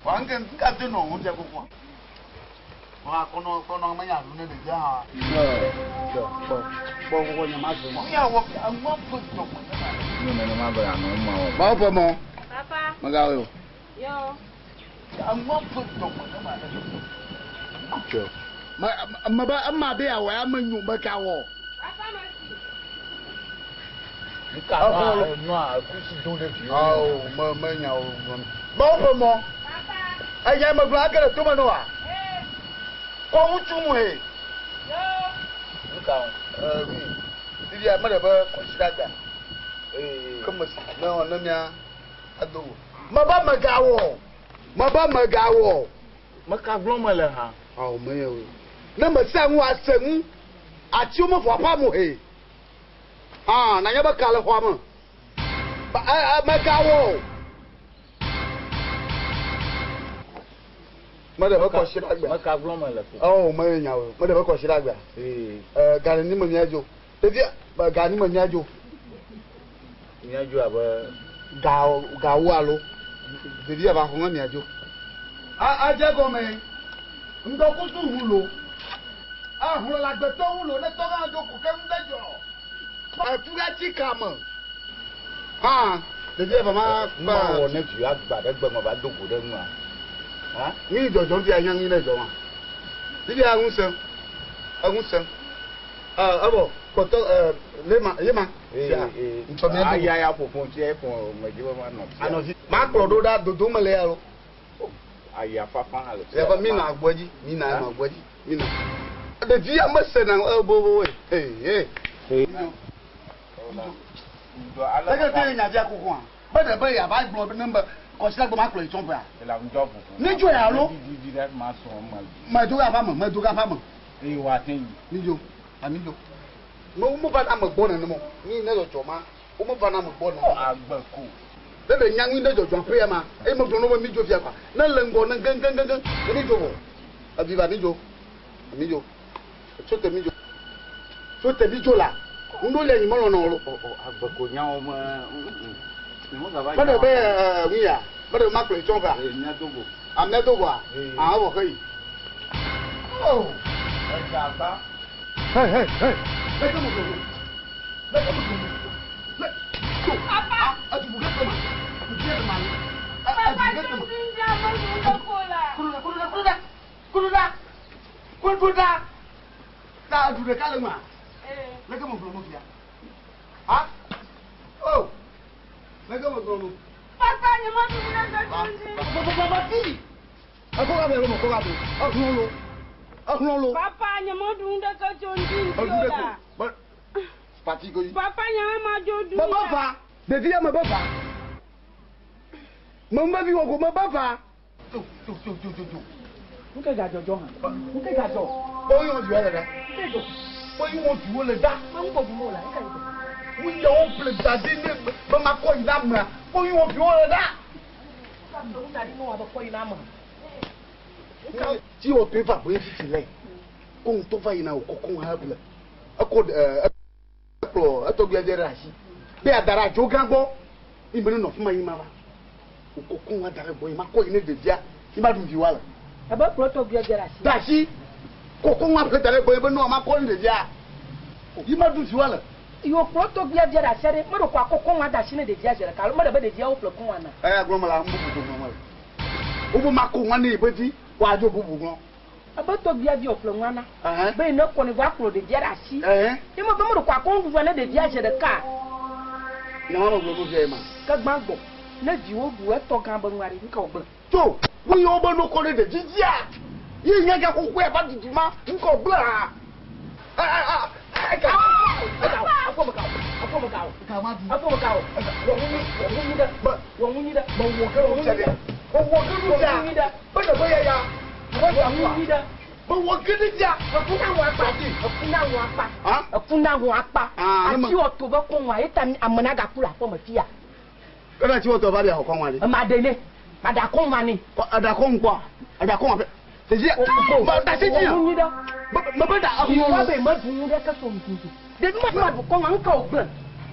Wa nke nka te nɔ ŋu dze koko. Wa kɔnɔ kɔnɔ menya ɖu ne ɖevia hã. Kpɔ kpɔ kpɔ kpɔ nye ma se mɔ. Miawɔ enua ƒe dɔme ne ma. Ne nenema be anɔ ŋu ma wɔ. Bawo ƒe mɔ. Papa. Megawɔe o. Yo. Enua ƒe dɔme ne ma ɖe. Tsɔ. Me me be ema be awɔ ya me nyo me ka wɔ. Papa me si. Nka nɔa nɔa kusi do ɖe vi. Awo me me nya o. Bawo ƒe mɔ. Papa. Eya me gblɔ age ɖe tome nɔ wa. Ee. Kɔ ŋutsu mu he. Yo. Nka o. Ɛɛ fifia me ɖe be kɔsiɖa gbea. Ee. Ke me si ne wɔ ne mia ado wo. Me be megawɔ. Me be megawɔ. Meka gblɔ me le hã. Awo me ye o. Ne me sia ŋu ase ŋu. Atiwo me vɔ aƒa mo he. Ah, nanya be ka le xɔa me. Ba ɛ ɛ megawɔ. Me ɖe be kɔsiɖa gbea. Meka gblɔ me le ko. Awo me ye nya o. Me ɖe be kɔsiɖa gbea. Ee. Ɛ gari ni me mia dzo. Ɖevia gari ni me mia dzo. Mia dzo abe Ga gawo alo. Ɖevia va xɔ mia dzo. A adze gɔme. Ŋdɔkusu ŋu lo. Ahlɔ le agbetɔ ŋu lo ne tɔ gã dzo ko ke ŋu de dzɔ. Efu ɖe tsi ka me. Hã ɖevia va ma ma wɔ ne vi agba ɖe gbe me va do go ɖe nua. Ha? Mi dzɔdzɔm fia nya ŋu ne dzɔ ma. Ɖevia ŋusẽ. Eŋusẽ. Ɛ ebɔ kpɔtɔ ɛ le ma ye ma. Fia. Ee. Ŋtsɔ mia do. Aya ya ƒoƒo ŋuti ya ƒo me dzi be ma nɔ. Anɔ fi. Ma kplɔ ɖo ɖa dodo me le ya lo. Aya fafa hã le. Ya mi nɔ agbɔ dzi. Mi nɔ anɔ agbɔ dzi. Mi nɔ. Ɖevia mese na ɛ bo bo ee ee. Ŋdɔ ale. Leke te nya via kuku hã. Be ɖe be yeava gblɔ ne be kɔsiɖa gbe makplɔ yi tsɔƒea. Ele ŋdɔ vovo. Ne dzo ya alo? Vivi ɖe ma srɔ̃ me. Medo ga ƒe me, medo ga ƒe me. Eye wòate yi. Mi dzo, ami dzo. Me wo meva na ame gbɔ nenema o. Mi ne dzɔdzɔ ma, wo meva na ame gbɔ nenema o. Agbe ko. Ne ɖe nya nyui ne dzɔdzɔ aƒe ya ma, eye megblɔ na wo be mi dzo fia kɔa, ne le ŋgɔ ne geŋgeŋgeŋ, ne mi dzo vɔ. Evi va mi dzo, mi dzo. Tso te mi dzo. Tso te mi dzo la, ŋɖo le nyi melɔna o lo. Agbe ko nyawo me. Me ɖe be ŋu ya, me ɖe be makplɔe tsɔ va. Ee, mía do go. Ah, mía do goa? Ee. Ah, evɔ xe yi. Oh, edza gba. Hey, hey, hey. Leke me gbogbo. Leke me gbogbo. Le, to. Papa. Ah, edu bu ke kpema. Edu ke kpema. Papa, Edu ke kpema. tso ŋdzi ame nu ɖe ko la. Kudu ɖa, kudu ɖa, kudu ɖa. Kudu ɖa. Ta edu ɖeka le ŋua. Ee. Leke me gblɔ nu fia? Ha? Oh. Leke me gblɔ nu? Papa, nye meɖu nu ɖe ke tso ŋdzi. Papa, fi. Ekɔ ga bɛ lo, kɔ ga bɛ. Exlɔ lo. Exlɔ lo. Papa, nye meɖu nu ɖe ke tso ŋdzi ŋdzi Edu o ɖe la. ko. Be pati ko yi. Papa, nye hã madzo ɖu Me be ya. va. Ɖevi ya me be va. Me me vi wɔ ko me be va. To to to to to to. Nu ke gadzɔdzɔ hã. Nu ke gadzɔ. Kpɔ yi wɔn du le ɖa. Nu ke dzɔ. Kpɔ yi wɔn du le ɖa. Me ŋu bɔbɔ mo la. Nu ke dzɔ. Wo ya wo ƒle da ɖi ne be ma kɔ yi na amea. Kpɔ yi wɔn du le ɖa. Nu da ɖi ne wòabe kɔ yi na ame. Tí wɔ to eva boye titi lɛ. Ko ŋutɔ va yina wò kɔkɔ hã ƒle. Ekɔ ekplɔ etɔgbia dze ɖe asi. Be ada ɖe adzo gã gbɔ. Yi me ne nɔ fi ma yi ma va. Wò kɔkɔ hã da ɖe gbɔ yi ma kɔ yi ne ɖevia. Yi ma ɖu vi wa le. Ebe kplɔ tɔgbia dze ɖe asi. Da asi. Kɔkɔ hã ƒle da ɖe gbɔ yi be nɔ ma kɔ ne ɖevia. Yi ma ɖu vi wa le. Yiwo kplɔ tɔgbia dze ɖe asi ɖe, meɖo kɔ akɔkɔ hã da asi ne ɖevia zi ɖeka alo meɖe be ɖeviawo ƒle kɔ hã na. Eya gblɔ me la, nu bubu gblɔ me le. Wobe ma kɔ hã ne yi be vi, woadzo bubu gblɔ. Ebe tɔgbia vi wòƒle nua na. Ɛhɛn. Be yi ne kɔ ne va kplɔ ɖevia ɖe asi. Ɛhɛn. Ye me be meɖo kɔ akɔ nuɖuɖua ne ɖevia zi ɖeka. Nya ma me gblɔ nu via ye ma. Ke gbã gbɔ, ne viwo ɖu etɔ gã be nua ɖe, nu ka wògblẽ? To, wo yiwo be no kɔ ɖe ɖevi dzia, ye nye ga xoxoe ava dudu ma, nu ka wògblẽ hã? Ɛ, ɛ, ɛ, ɛ, eka. Eka o, afɔ me ka o, afɔ me ka o. Eka ma du. Afɔ me ka o. Wɔ ŋu nyi, wɔ ŋu nyi ɖe. Wɔ ŋu nyi ɖe. Me wɔ ke nu sia ɖe. Me wɔ ke nu sia. Wɔ ŋu nyi ɖe. Be ɖe be ya ya. Be Wɔ ŋu nyi ɖe. Me wɔ ke nu sia. Eku na ŋu akpa. Eku na ŋu akpa. Ah? Eku na ŋu akpa. Ah, ne me- Ati wɔ to be kɔ ŋua, ye ta ame nagaku le aƒe me fia. Ke ne ati wɔ to va ɖe xɔ kɔ ŋua ɖe. Ema ɖe ne. Aɖa kɔ ŋua ne. Kɔ, aɖa kɔ ŋu kpɔa? Aɖa kɔ ŋua ƒe. Sisi, ma da si dzia. Wɔ ŋu nyi ɖe. Me me be da Yi exlɔ wa lo. be meɖu nu ɖe ke so ŋdzi. Ɖevi ma ma ɖu kɔ ŋua, nu ka wògblẽ?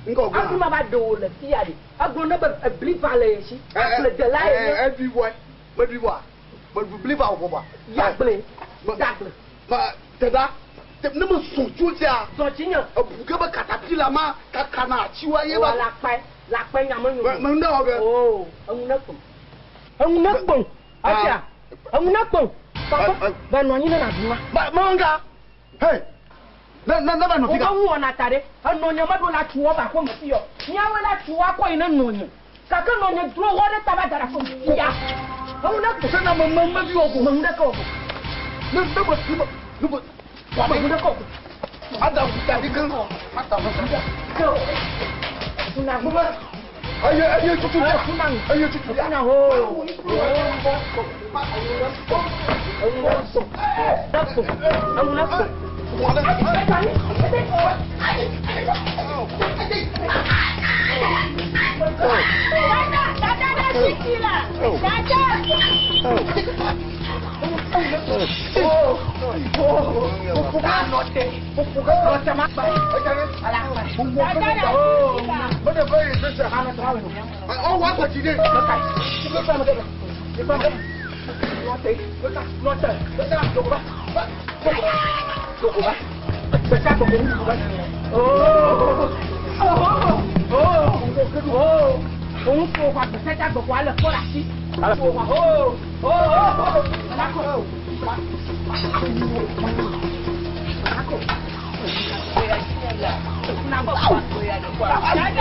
Nu ka wògblẽ? Hafi ma va ɖe wò le fia ɖe. Egblɔ ne be ebli va le ye si. Ɛ, ɛ, Agbledela ye nye. ɛ, eɖui vɔe. Meɖui vɔa? Meɖu bli va wò vɔa? Ya gblẽ. Ya gblẽ. Ma, teda, te, ne me sɔn tso dzia. Sɔn tsi nye. Ebu ke be katapila ma kaka na atsiwa ye Wa ba. la kpae, la kpae nya me nyo. Me, me nu ɖe wɔ ge. Oo, eŋu ne kpɔm. Eŋu ne kpɔm. Asia, eŋu ne kpɔm. Papa, va nɔ anyi ne nàɖu nua. Ba, me ŋga. Hey, ne, ne, ne va nɔ fi ka. Wobe ŋu wɔna ta ɖe. Enɔ nye meɖo la tsu wɔ va aƒe me fi yɔ. Míawoe la tsu wɔ akɔ yi ne nɔ nye. Gake nɔ nye dro wɔ ɖe ta va da ɖe aƒe me fi ya. Eŋu ne kpɔm. Sena me, me, me vi wɔ ko. Me ŋu ɖe ke wɔ ko. Ne, ne me, ne me, ne me. Me ŋu ɖe ke wɔ ko. Ada ŋu ta ɖi keŋ. Ada ŋu ta. Ke wɔ. Kuna ŋu. Eye, eye tutu bia. Kuna ŋu. Eye tutu bia. Kuna ŋu. Eŋu ne kpɔm. Dada, dada ɖe titi la. Dada. Dada ɖe titi la. Dada ɖe titi la. Dada, dada, dada ɖe titi la. Dada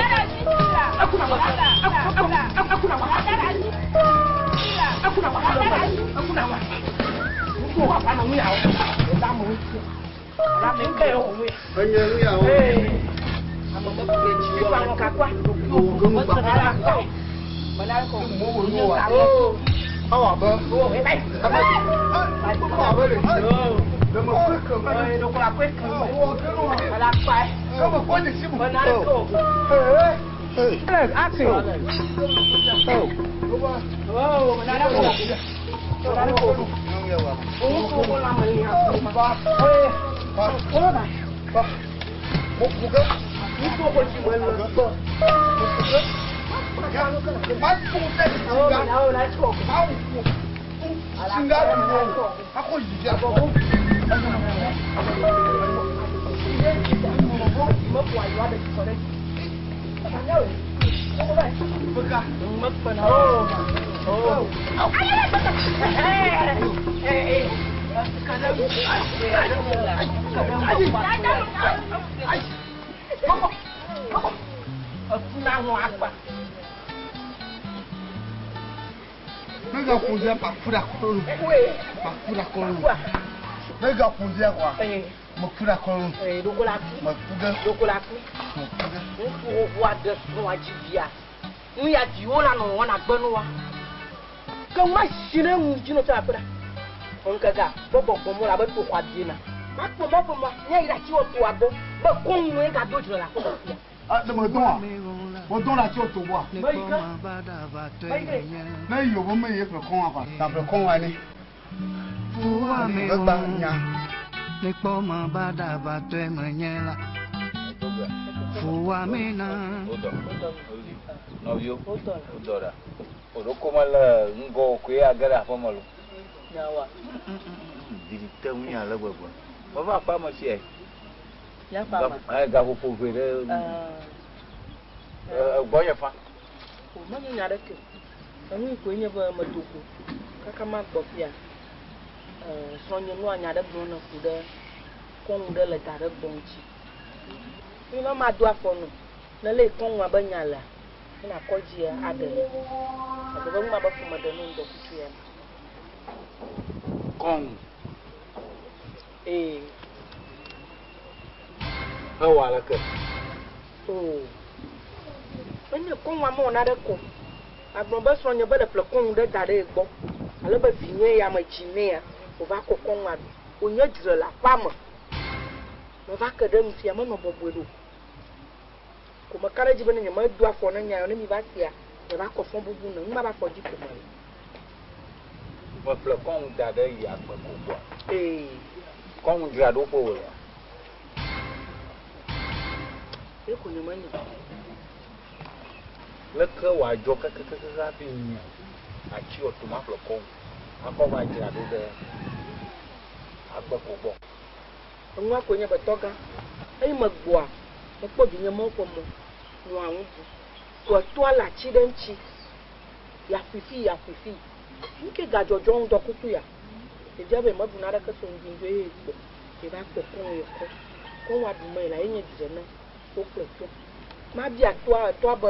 ɖe Enye nu ya wo. Nɔviwo, wodɔ ɖa. Woɖoko mele ŋgɔ koe age ɖe aƒeme lo. Ɖiɖi te ŋu ale gbegbe. Meva aƒea me fiae. Gaƒoƒo ʋɛ ɖe egbɔnye fa. Menye nya ɖeke o. Enu yi koe nye be medo go kaka magbɔ fia. Srɔ̃nye nɔa nya ɖe gblɔm ne ku ɖe kɔnu ɖe le da ɖe gbɔ ŋuti. Ne be mado afɔ nɔ ne lé kɔnua be nya lea, ne nakɔ dzi aɖe nɛ. Agbe be numa be ƒome ɖe nu ŋdɔ kutu ya. Kɔnu. Ee. Ewɔ aleke? Oo. Menye kɔnua mewɔna ɖe ko. Agblɔ be srɔ̃nye be le ƒle kɔnu ɖe da ɖe gbɔ. Ale be vinye ya me dzi nɛa, wòva kɔ kɔnua ɖu. Wònye dzre le aƒea me. Meva ke ɖe nu fia menɔ bɔbɔe ɖo. Ko meka ɖe edzi be ne nyemedo afɔ ne nya ne mi va sia, nye va kɔ fɔ bubu ne numa va afɔ dzi ko me. Meƒle kɔnu da ɖe yi agbe ko gbɔa. Ee. Kɔnu dzra ɖo ƒe wòlea? Ye ko nye menyo. Leke wòadzɔ kekekeke hafi nye atsi ɔtɔ maƒle kɔnu akɔ va dzra ɖo ɖe agbe ko gbɔ. Enua koe nye be tɔgã. Eyi megbɔa, mekpɔ vinye mɔwo ƒe mɔ nɔa ŋu bu. Ko etɔa le atsi ɖe ŋuti. Ya ƒui fi, ya ƒui fi. Nuke gadzɔdzɔ ŋdɔ kutu ya. Ɖevia be meɖu naɖeke so ŋdi ŋdɔ eye gbɔ. Ye va kpɔ kɔnu ye kɔ. Kɔnua ɖu me la ye nye dzre ne wokplɔe to. Mabia toa etɔa be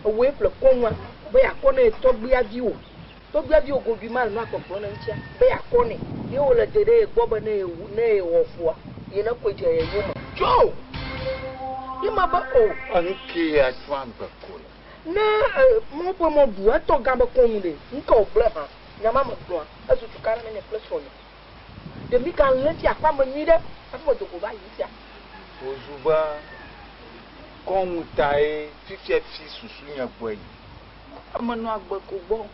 ewoe ƒle kɔnua be yakɔ ne tɔgbuia viwo. Tɔgbuia viwo goɖui ma le nua kpɔkplɔ ne ŋutia be yakɔ nɛ. Ye wole de ɖe ye gbɔ be ne yewɔ fua ye ne kɔe dze ye yome. Tso! Ye ma be o. Enuke ya tso agbe ko le. Ne mɔ ƒe mɔ ɖu etɔ gã be kɔnu ɖe nuke wògblẽ hã nyama me gblɔa ezu tukaɖa ne nye kple srɔ̃nye. Ɖe mi ka lé fia aƒea me nyui ɖe hafi medo go va yi fia. Wòzu be kɔnu tae fifia fi susu nye gbɔe yi. Ame nɔ agbe ko gbɔ.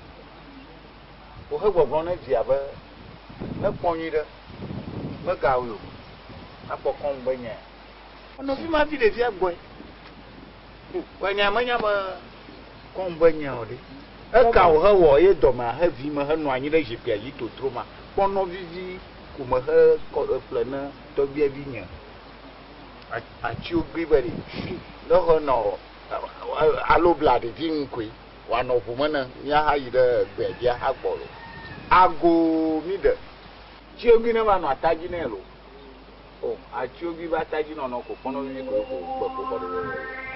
Wohe gbɔgblɔ ne via be ne kpɔ nyui ɖe megawɔe o. Akpɔ kɔnu be nye. Nɔvi ma vi ɖevia gbɔe. Wɔ nya menya be kɔnu be nye o ɖe. Eka wòhe wɔ ye dɔmea he vi me henɔ anyi ɖe zikpuia dzi totro ma. Kpɔnɔ vivi ko me he kɔ ƒle ne tɔgbuia vi nye. Atsiwo gbi be ɖe. Ne xe nɔ alo bla ɖevi ŋu koe wòanɔ ʋu me ne míaha yi ɖe gbea dzi ahagbɔ lo. Ago mi ɖe. Tsiwo gbi ne va nɔ ata dzi nɛ lo. O atsiwo gbi be ata dzi nɔnɔ ko kpɔnɔ vivi koe ko gbe ko xɔ ɖe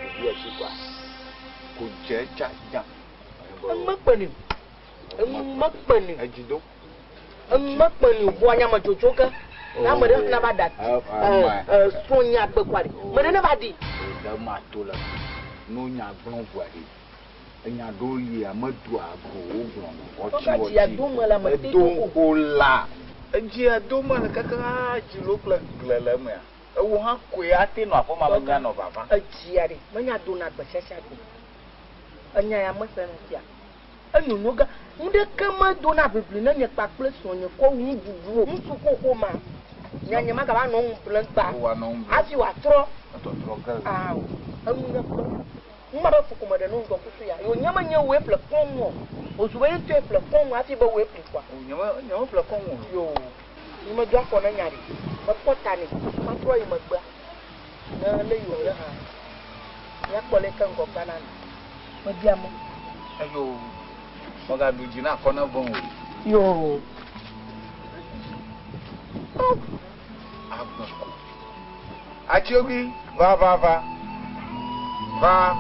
ɖevia si koa. Ko dze tsa dza. Emekpe ni. Emekpe ni. Edzi do. Emekpe ni ʋua nyame dzotso ke. Na ame ɖe na va da srɔ̃nye agbe koa ɖe. Me ɖe ne va ɖi. Ɖe ma to le no nya gblɔ ʋua ɖi. Enya ɖewo lia medoa go wogblɔna Tɔgã dzia dome le ame te Edo to o. ko la. Edzia dome le kaka dzilo kple gle le emea. Ewo hã koe ate nɔ aƒe ma me Tɔgã, nɔ vava. Edzia ɖe, menya dona gbe sia sia gbe. Enya ya mese nu sia. Enyonyo gã. Nu ɖeke medona ʋiʋli ne nye kpakple srɔ̃nye kɔ wu nuɖuɖu o. Ŋutsu xoxo ma, nyanye magava nɔ ŋu ble gba. Wòanɔ ŋu ble. Hafi wòatrɔ. Etɔtrɔ ge le. Ao, enu nye kpe. Nu ma be fuku me ɖe nu ŋdɔ kusu ya. Yo nye menye woe ƒle kɔŋ o. Wòzu be ye ŋutɔe ƒle kɔŋ hafi be woe ƒle kɔa. O, nye me ƒle kɔŋ o. Yo, nye medo afɔ ne nya ɖe. Mekpɔ ta nɛ. Matrɔ yi megbea. Ne le yi wònye hã. Míakpɔ leke ŋgɔgba na mi. Mebia mɔ. Eyo, megaɖu dzi na akɔ ne vɔ̃ o. Yo. Agbe ko. Atsyogui, va, va, va. Va.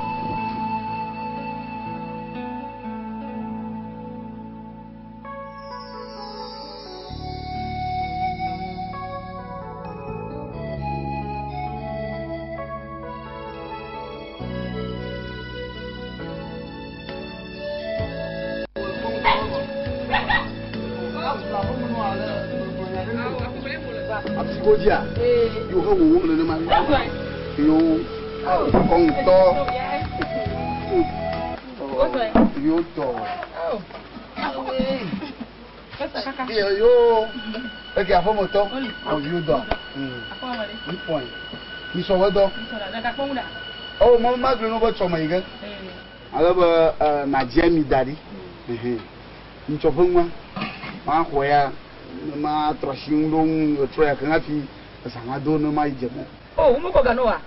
Godzia, yo he wo le ne ma. Yo kɔntɔ. Yo tɔ. Yo yo. Eke afɔmɔtɔ. Yo dɔ. Mi pɔn. Mi sɔwɔ dɔ. Oh, mo ma gblɔ no be tsɔme yi ge. Ale be na dze mi da ɖi. Ŋtsɔ ƒe nua. Ma xɔ ya. Ma trɔ asi ŋu ɖo ŋu trɔ ya keŋ hafi zã do ne ma yi dze mɔ. Oh, wo mekɔ ga ne wa?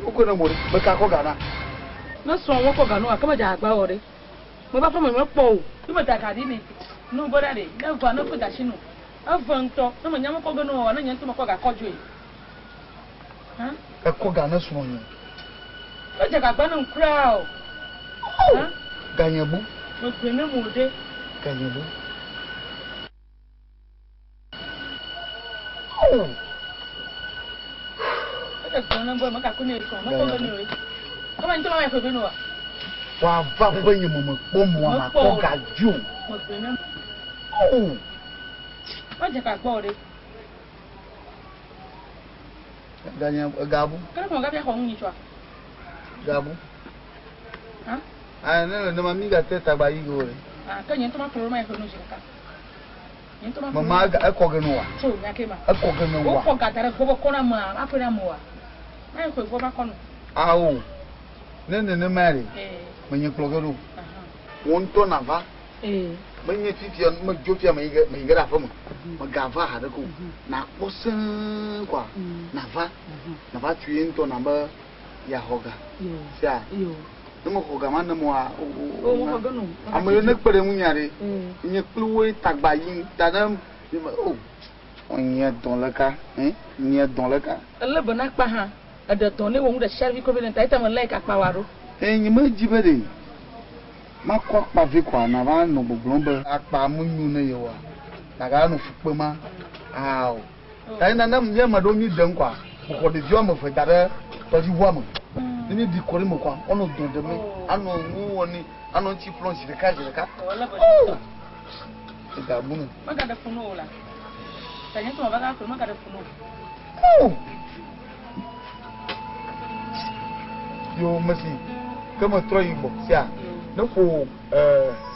Wokɔ ne mo ɖe, meka kɔ ga na. Ne srɔ̃ wokɔ ga ne wa, ke me dze agba wɔ ɖe. Me va ƒe me mekpɔ o. Ne me da ga ɖi ne, ne wo be ɖa ɖe, ne va ne ƒe da si no. Eve ŋutɔ, ne me nya mekɔ ge ne wa, ne nye ŋutɔ mekɔ ga kɔ dzoe. Hã? Ekɔ ga ne srɔ̃ nye. Me dze agba ne ŋkura o. Hã? Ga nye bu. Me gbe ne mo ɖe. Ga nye bu. Wòava ƒe nye me mekpɔ mɔ makpɔ ga dzi o. Ga nye gabu. Gabu. Ayi ne le nema mi gate tagba yi go le. Mama ekɔ ge no wa. Ekɔ ge no wa. Wokɔ ga da ɖe gbɔ be kɔ na amea, aƒe na amewoa. Ma yi xɔe gbɔ va kɔ no. Awo. Ne nenema ɖe, menye kplɔ ge ɖo. Wo ŋutɔ nava. Menye fifia, medzo fia me yi ge, me yi ge ɖe aƒe me. Megava haɖe ko. Nakpɔ sẽe kɔa. Nava. Nava tu ye ŋutɔ na be yeaxɔ ga. Sia. Ne mexɔ ga ma ne moa, ame yiwo ne kpe ɖe ŋunyea ɖe, nye kpli woe tagba yim ta ne o. Nye dɔ le ka, nye dɔ le ka. Ele be nakpa hã, eɖe dɔ ne wo ŋu ɖe sia ɖe vi kɔ be ne ta ete me like akpa wa ɖo. Nye medzi be ɖe makɔ akpa vi kɔa nava nɔ gbɔgblɔm be akpa menyo ne yewoa. Naga nɔ fu kpem ma. Ao. Ta ena ne mía ame ɖewo mi ɖem kɔa, mexɔ ɖeviwo ame eve da ɖe tɔdziʋua me. Ne mi ɖi kɔ ɖe me kɔa, woanɔ dɔ ɖem, anɔ nu wɔ ne, anɔ ŋuti ƒlɔm zi ɖeka zi ɖeka. Oh! Ega bu nu. Megaɖe fu no o la. Ta nye ŋutɔ meva ga ƒle, megaɖe fu no o. Oh! Yo mesi, ke metrɔ yi gbɔ sia, ne ƒo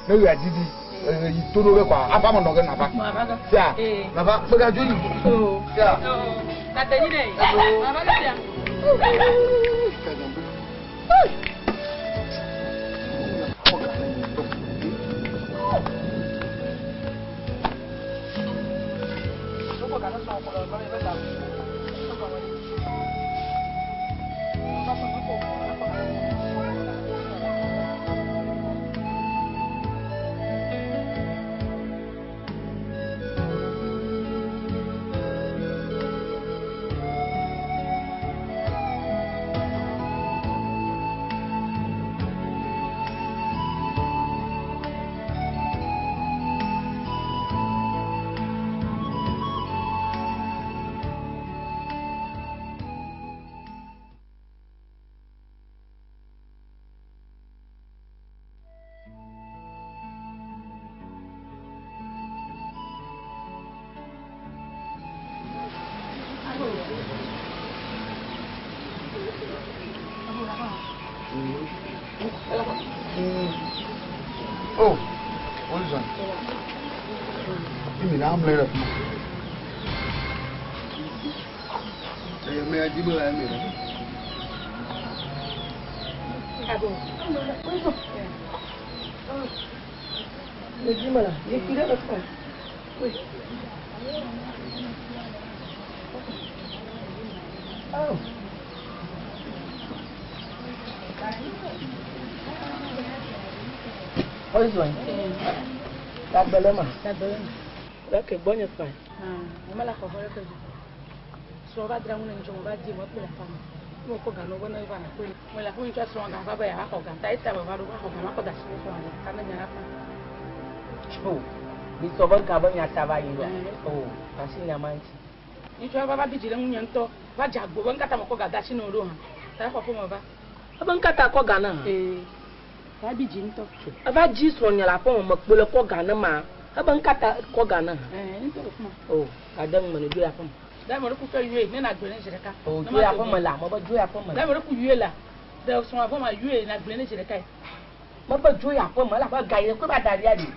ne ɣea didi, yi to ɖo ge kɔa, ava me nɔ ge nava. Sia, nava, megadzo yi. Sia. Tate nyi ɖe. Mava ge sia. O, wozɔ. Imi na amle ɖe kuma. Eye me dzi be la eme ɖe. Le dzi me la, zikpui ɖe le fi ma. Oh. Poison. Tagbelema. Leke gbɔnye fa. Mama la xɔxɔ ɖe ke srɔ̃ va dra ŋu ne ŋutsɔ va di me kple afa me. Ne wokɔ ga no be ne va na kple. Me le aƒe ŋutsɔ srɔ̃ ga va be yeaxɔ ga. Ta eta me va ɖo va xɔ ga ma kɔ da asi ne srɔ̃ ga. Ta ne nya la fa. Tso. Mi sɔ be ga be nya ta va yi wa. O, asi nya ma ŋuti. Ŋutsua va va bi dzi ɖe ŋunye ŋutɔ. Va dze agbo be ŋkata me kɔ ga da asi ne wo ɖo hã. Ta exɔ ƒe me va. Ebe ŋkata kɔ ga na hã. Ee. Ta bi dzi ŋutɔ. Eva dzi srɔ̃nye le aƒe me mekpo le kɔ ga ne ma. Ebe ŋkata kɔ ga na hã. Ee, ŋutɔ le fi ma. O, ga de ŋume ne dzo yi aƒe me. Da me ɖe ku ke yue ne na gblẽ ne zi ɖeka. O, dzo yi aƒe me la, mebe dzo yi aƒe me la. Da me ɖe ku yue la. De srɔ̃ aƒe me yue na gblẽ ne zi ɖeka. Mebe dzo yi aƒe me elabe ga yi kɔe va da ɖia ɖi.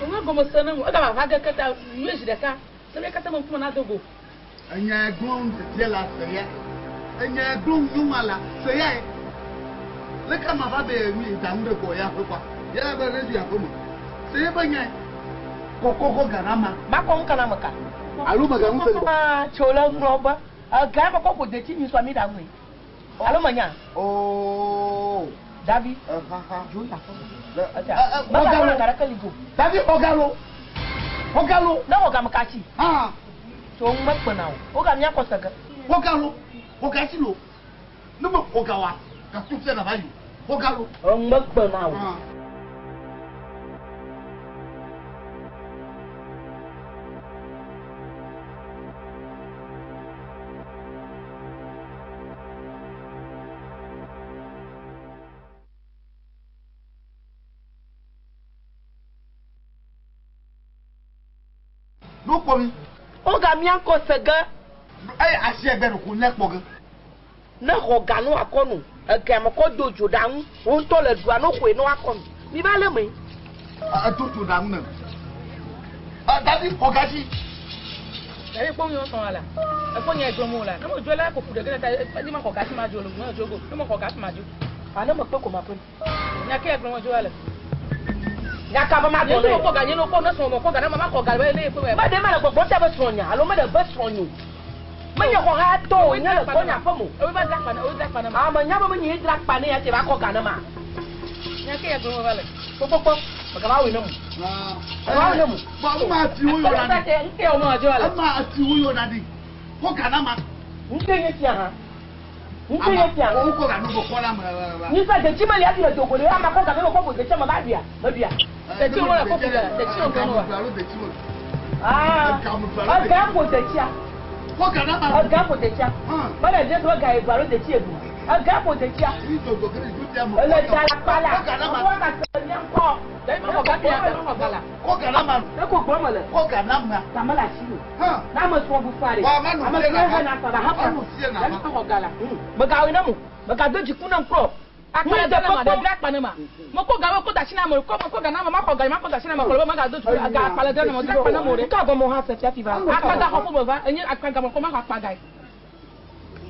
Ŋu gɔme se ne ŋu. Ega va va ge ke ta yue zi ɖeka. Ne mi katã me ŋkume na do go. Enya gblɔm ɖevia la se ya. Enya gblɔm nyɔnua la se ya. Leke ma va be mi da ŋu ɖe gbɔ ya ƒe kwa. Ya be ɖe dzi aƒe me. Se ye be nya kɔkɔkɔ ga na ma. Makɔ ŋu kana me ka. Alo me ga ŋu se. Ah, tso le gblɔ be ega kɔkɔ ƒo detsi nyi sɔ mi ɖa ŋui. Alo me nya. Oh. Davi. Ha. Dzo yi aƒe me. Me ga kɔ ga ɖeke li go. Davi xɔ ga lo. Xɔ ga lo. Ne xɔ ga me ka tsi. Ah. Tso ŋu mekpena o. Wo ga mía kɔ se ge. Xɔ ga lo. Xɔ ga tsi lo. Ne me xɔ ga wa, ga to fia na va yi. Xɔ ga lo. Ŋu mekpena o. Ah. No kpɔ mi. Wo ga mía kɔ se ge. Eye asi egbe ɖo ko ne kpɔ ge. Ne xɔ ga no akɔ nu. Ega me kɔ do dzo ɖa ŋu. Wo ŋutɔ le ɖua no xɔe no akɔ nu. Mi va le me. A do dzo ɖa ŋu ne. A dadi xɔ ga dzi. Davi kpɔ nyɔ sɔn la. Ekpɔ nya gblɔm o la. Ne mo dzo la ko ku ɖe ge ta edi ma xɔ ga si ma dzo lo. Ne dzo go. Ne mo xɔ ga si ma dzo. A ne me kpe ko ma ƒe. Nya ke gblɔm dzo la le. Nya ka be ma Nye gblɔ mo kɔ ga nye no kɔ ne sɔn mo kɔ ga na ma xɔ ga be ne ƒe me. Me ɖe ma le gbɔgbɔ ta be srɔ̃nya alo me ɖe be srɔ̃nyo. Menye xɔ ha tɔ o, nye le gbɔnya ƒe mo. Ewe va dra kpa na, ewe dra kpa na ma. Ame nya be menye ye dra kpa ne ya tse va kɔ ga ne ma. Nya ke ya gblɔm va le. Kpɔkpɔkpɔ, megava wɔe ne mu. Megava wɔe ne mu. Bɔn ema ati wo yɔ na ɖi. Nke wo ma dzo ale. Ema ati wo yɔ na ɖi. Kɔ ga na ma. Nke nye sia hã. Nke nye sia. Wo kɔ ga no bɔ kɔ la me. Nyisa detsi meli hafi le dogo ɖe ama kɔ ga ne me kɔ go detsi me va ɖuia, me ɖuia. Detsi wo le kɔku le, detsi wo ganu wa. Ah, ega ƒo detsia. Kɔ ga na ma. Ega ƒo detsia. Mele dze be ga edu alo detsi edu. Ega ƒo detsia. Ele da la kpa la. Kɔ ga na ma. Wo ka se mía ŋkɔ. Davi ma xɔ ga fia, ma xɔ ga la. Kɔ ga na ma. Ne ko gbɔ me le. Kɔ ga na ma. Game le asi o. Hã. Na ame srɔ̃ bu fa ɖe. Wa ma nu Ame fie srɔ̃ na he ma. na fa ba he Ma fa. nu fie na Davi ma. ma xɔ ga la. Megawɔe ne mu. Megado dziku nam kplɔ. Akpa le dra ma, dra kpa ne ma. Mo kɔ ga mo kɔ da si na mo, kɔ mo kɔ ga na ma, ma xɔ ga ma kɔ da si na ma, kɔ le ma ga do ga akpa le dra na mo, dra kpa na mo ɖe. Ka gɔmɔ hã se fiafi va. Akpa ga xɔ ƒo me va, enye akpa ga mo kɔ ma xɔ akpa ga.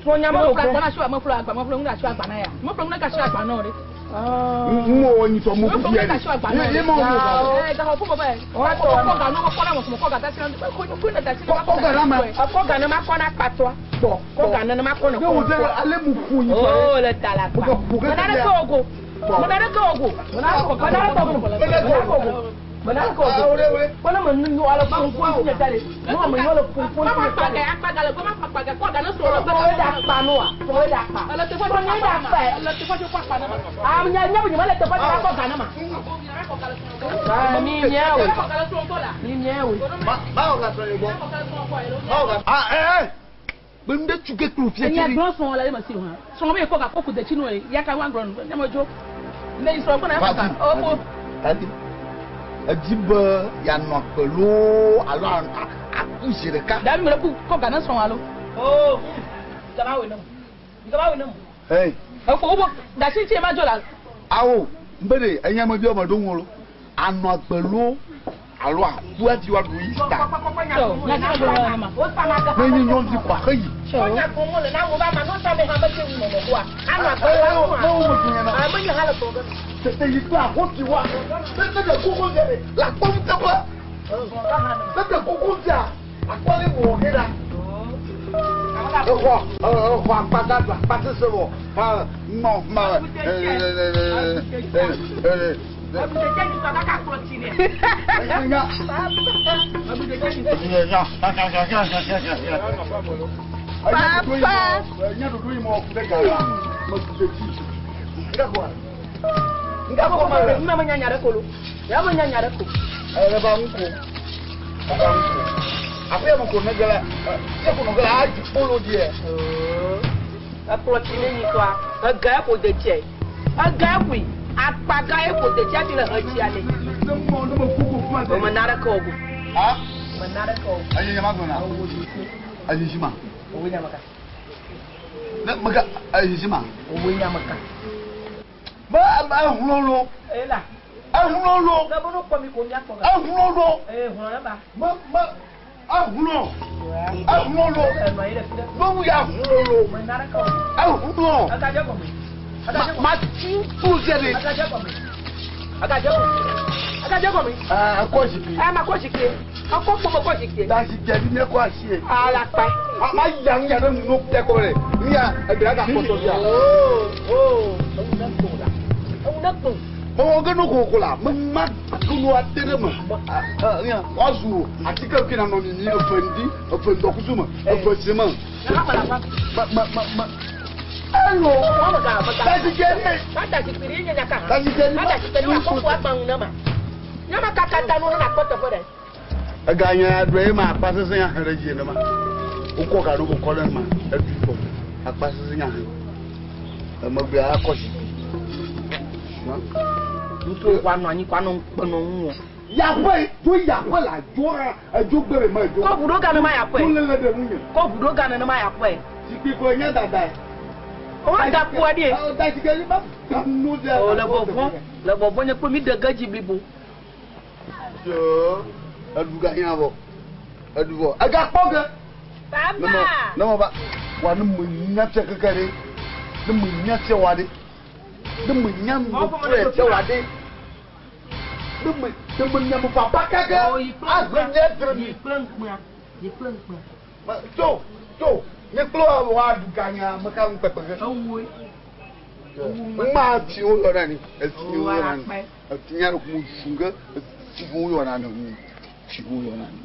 Srɔ̃nya Mo me ƒle agba wò na si, mo ƒle agba, mo ƒle ŋu na si agba na ya. Mo ƒle ŋu na ka si agba na o ɖe. Mo wɔ nyitɔ mo Mo ƒle fi ŋu yɛ na ka si agba na o ɖi. Ye ɖe. ma wo mo ga o. Ee, ga xɔ ƒo me va. Kɔ kɔ ga no kɔ na mo, kɔ ga da si na, kɔ kɔ na da si na. Kɔ ga na ma. Kɔ ga ne ma kɔ na kpatɔa. Gbɔ. Kɔ ga ne ma kɔ na Ne wo de ale mu ƒo nyitɔ ye. Oh, le ta la kpa. Mo ka ƒo Mena ɖe ke ke wo go. Mena ɖe ke wo go. Mena ɖe ke wo go. Mena ɖe ke wo go. Mena ɖe ke wo go. Kpɔ ne me nu nyɔ ale ƒoƒo ŋuti ta le. Ne me nyɔ le ƒoƒo Ma xɔ ŋuti akpa ta ga, le. akpa ga le gbɔ, ma xɔ akpa ga, kɔ ga ne srɔ̃ le Srɔ̃ ye ɖe akpa noa. Srɔ̃ ye ɖe akpa. Ele teƒe Srɔ̃ ye ɖe akpa. Ele teƒe tso kɔ akpa na ma. Ah, nya nya be nye mele teƒe tso kɔ ga ne ma. Ah, mi miawo. Mi miawo. Ma ma wɔ ga srɔ̃ ye gbɔ. Ma wɔ ga. Ah eh eh. Be nu ɖe tsu ke kple fie Enya tsi. gblɔ srɔ̃ le eme si hã. Srɔ̃ be kɔ ga kɔ ku detsi nu ya ka wa gblɔ nu. Ne me dzo. Ne yi srɔ̃ gbɔ na xɔ ga. O ko. Tati. Edzi be yeanɔ agbe loo alo aku zi ɖeka. Davi me le ku kɔ ga ne srɔ̃ alo. Oh, gaba wo ne mu. Gaba wo ne mu. Hey. Efo wo dasi tsi ma dzo la. Awo. Mbere enya me bi o me do ŋu lo. Anɔ agbe lo alo aku adi wa ɖu Easter. Ne nye nyɔnuvi kɔ ahe yi. Tete yi kple ahoti wa. Ne ne ɖe koko via ɖe le akpɔm teƒe. Ne ɖe koko via akpɔ ne wɔ ge ɖa. Exɔ exɔ akpata do akpasese wɔ ma ma ma Akpaga ye ko de tsia fi le hetsia ne. O me na ɖeke o go. Me na ɖeke o. Ayi nyama gblɔna. Ayi zima. Owo nyama ka. Ne mega ayi zima. Owo nyama ka. Be ehulolo. Ela. Ehulolo. Ne bono kpɔ mi ko mia kpɔ ga. Ehulolo. Ee hlɔ ne ba. Me me ehulɔ. Ehulolo. Enɔ yi ɖe fi ɖe. Mewu ya hulolo. Me na ɖeke o. Ehulɔ. Egadze gɔme. Ma tu tu zɛ de. Egadze gɔme. Egadze gɔme. Egadze gɔme. Ɛɛ ekɔ zikpui. Ɛ ma kɔ zikpui. Ekɔ kpɔ me kɔ zikpui. Da zikpui bi ne kɔ asi ye. Ala kpa. Ma ya nu ya ɖe nu tɛ kɔ ɖe. Nu ya egbe ya gakpɔtɔ bia. Oo oo ewu ne kpo la. Ewu ne kpo. Mɔmɔ ge no koko la me ma kunu ate ɖe me. Woazu atike fi na nɔ mimi efe ŋdi efe ŋdɔkusu me efe si me. Me me me me. Elo. Da zikpui ɖe. Ma da zikpui ɖe nye nyaka. Da zikpui ɖe. Ma da zikpui ɖe wa kɔkɔ agbaŋu ne ma. Nyama kaka ta nu ne na kpɔ teƒe ɖe. Ega nye ɖo ye ma akpa sese nya he ɖe dzi ne ma. Wokɔ ga ɖo kɔ ɖe ma eɖu kɔ akpa sese nya he. Emegbe akɔ zikpui. Ŋutsu wa nɔ anyi kɔ anɔ ŋukpe nɔ ŋu wɔ. Yaƒe dzo yaƒe la dzo hã edzo gbe ɖe ma edzo. Kɔ ʋu ɖo ga ne ma yaƒe. Dzo lele ɖe ŋunye. Kɔ ʋu ɖo ga ne ma yaƒe. Zikpui ko nye dada. O da kua ɖi. Da zikpui ɖi ma nu ɖe. O le vɔvɔ le vɔvɔ nye kple mi ɖe ge dzi blibo. Yoo eɖu ga hiã vɔ eɖu vɔ ega kpɔ ge. Papa. Ne mo ba wa ne mo nya tse keke ɖe ne mo nya tse wa ɖe ne mo nya mo tse tse wa ɖe ne mo ne mo nya mo papa keke ahe nye tre mi. Yi kple ŋkpea yi kple ŋkpea. Tso tso nye kple wa ɖu ga nya me ka ŋu kpekpe ge. Ewue. Ma fi wo yɔna ni efi wo yɔna ni efi nya ɖe kum su ge efi wo yɔna ni fi wo yɔna ni.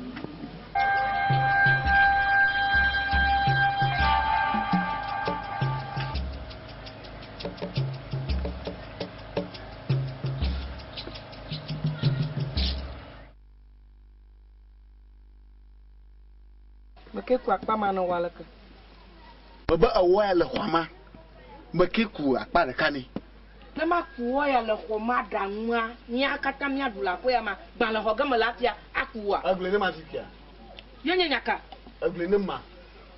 Meke ku akpa ma nɔ wa leke. Mebe ewɔ ya le xɔa ma. Meke ku akpa ɖeka nɛ. Ne ma ku wɔ ya le xɔ ma ɖa nua, mía katã míaɖu le aƒe ya ma, gbã le xɔ ge me le afia, aku wɔa. Egblɔe ne ma fifia. Ye nye nyaka. Egblɔe ne ma.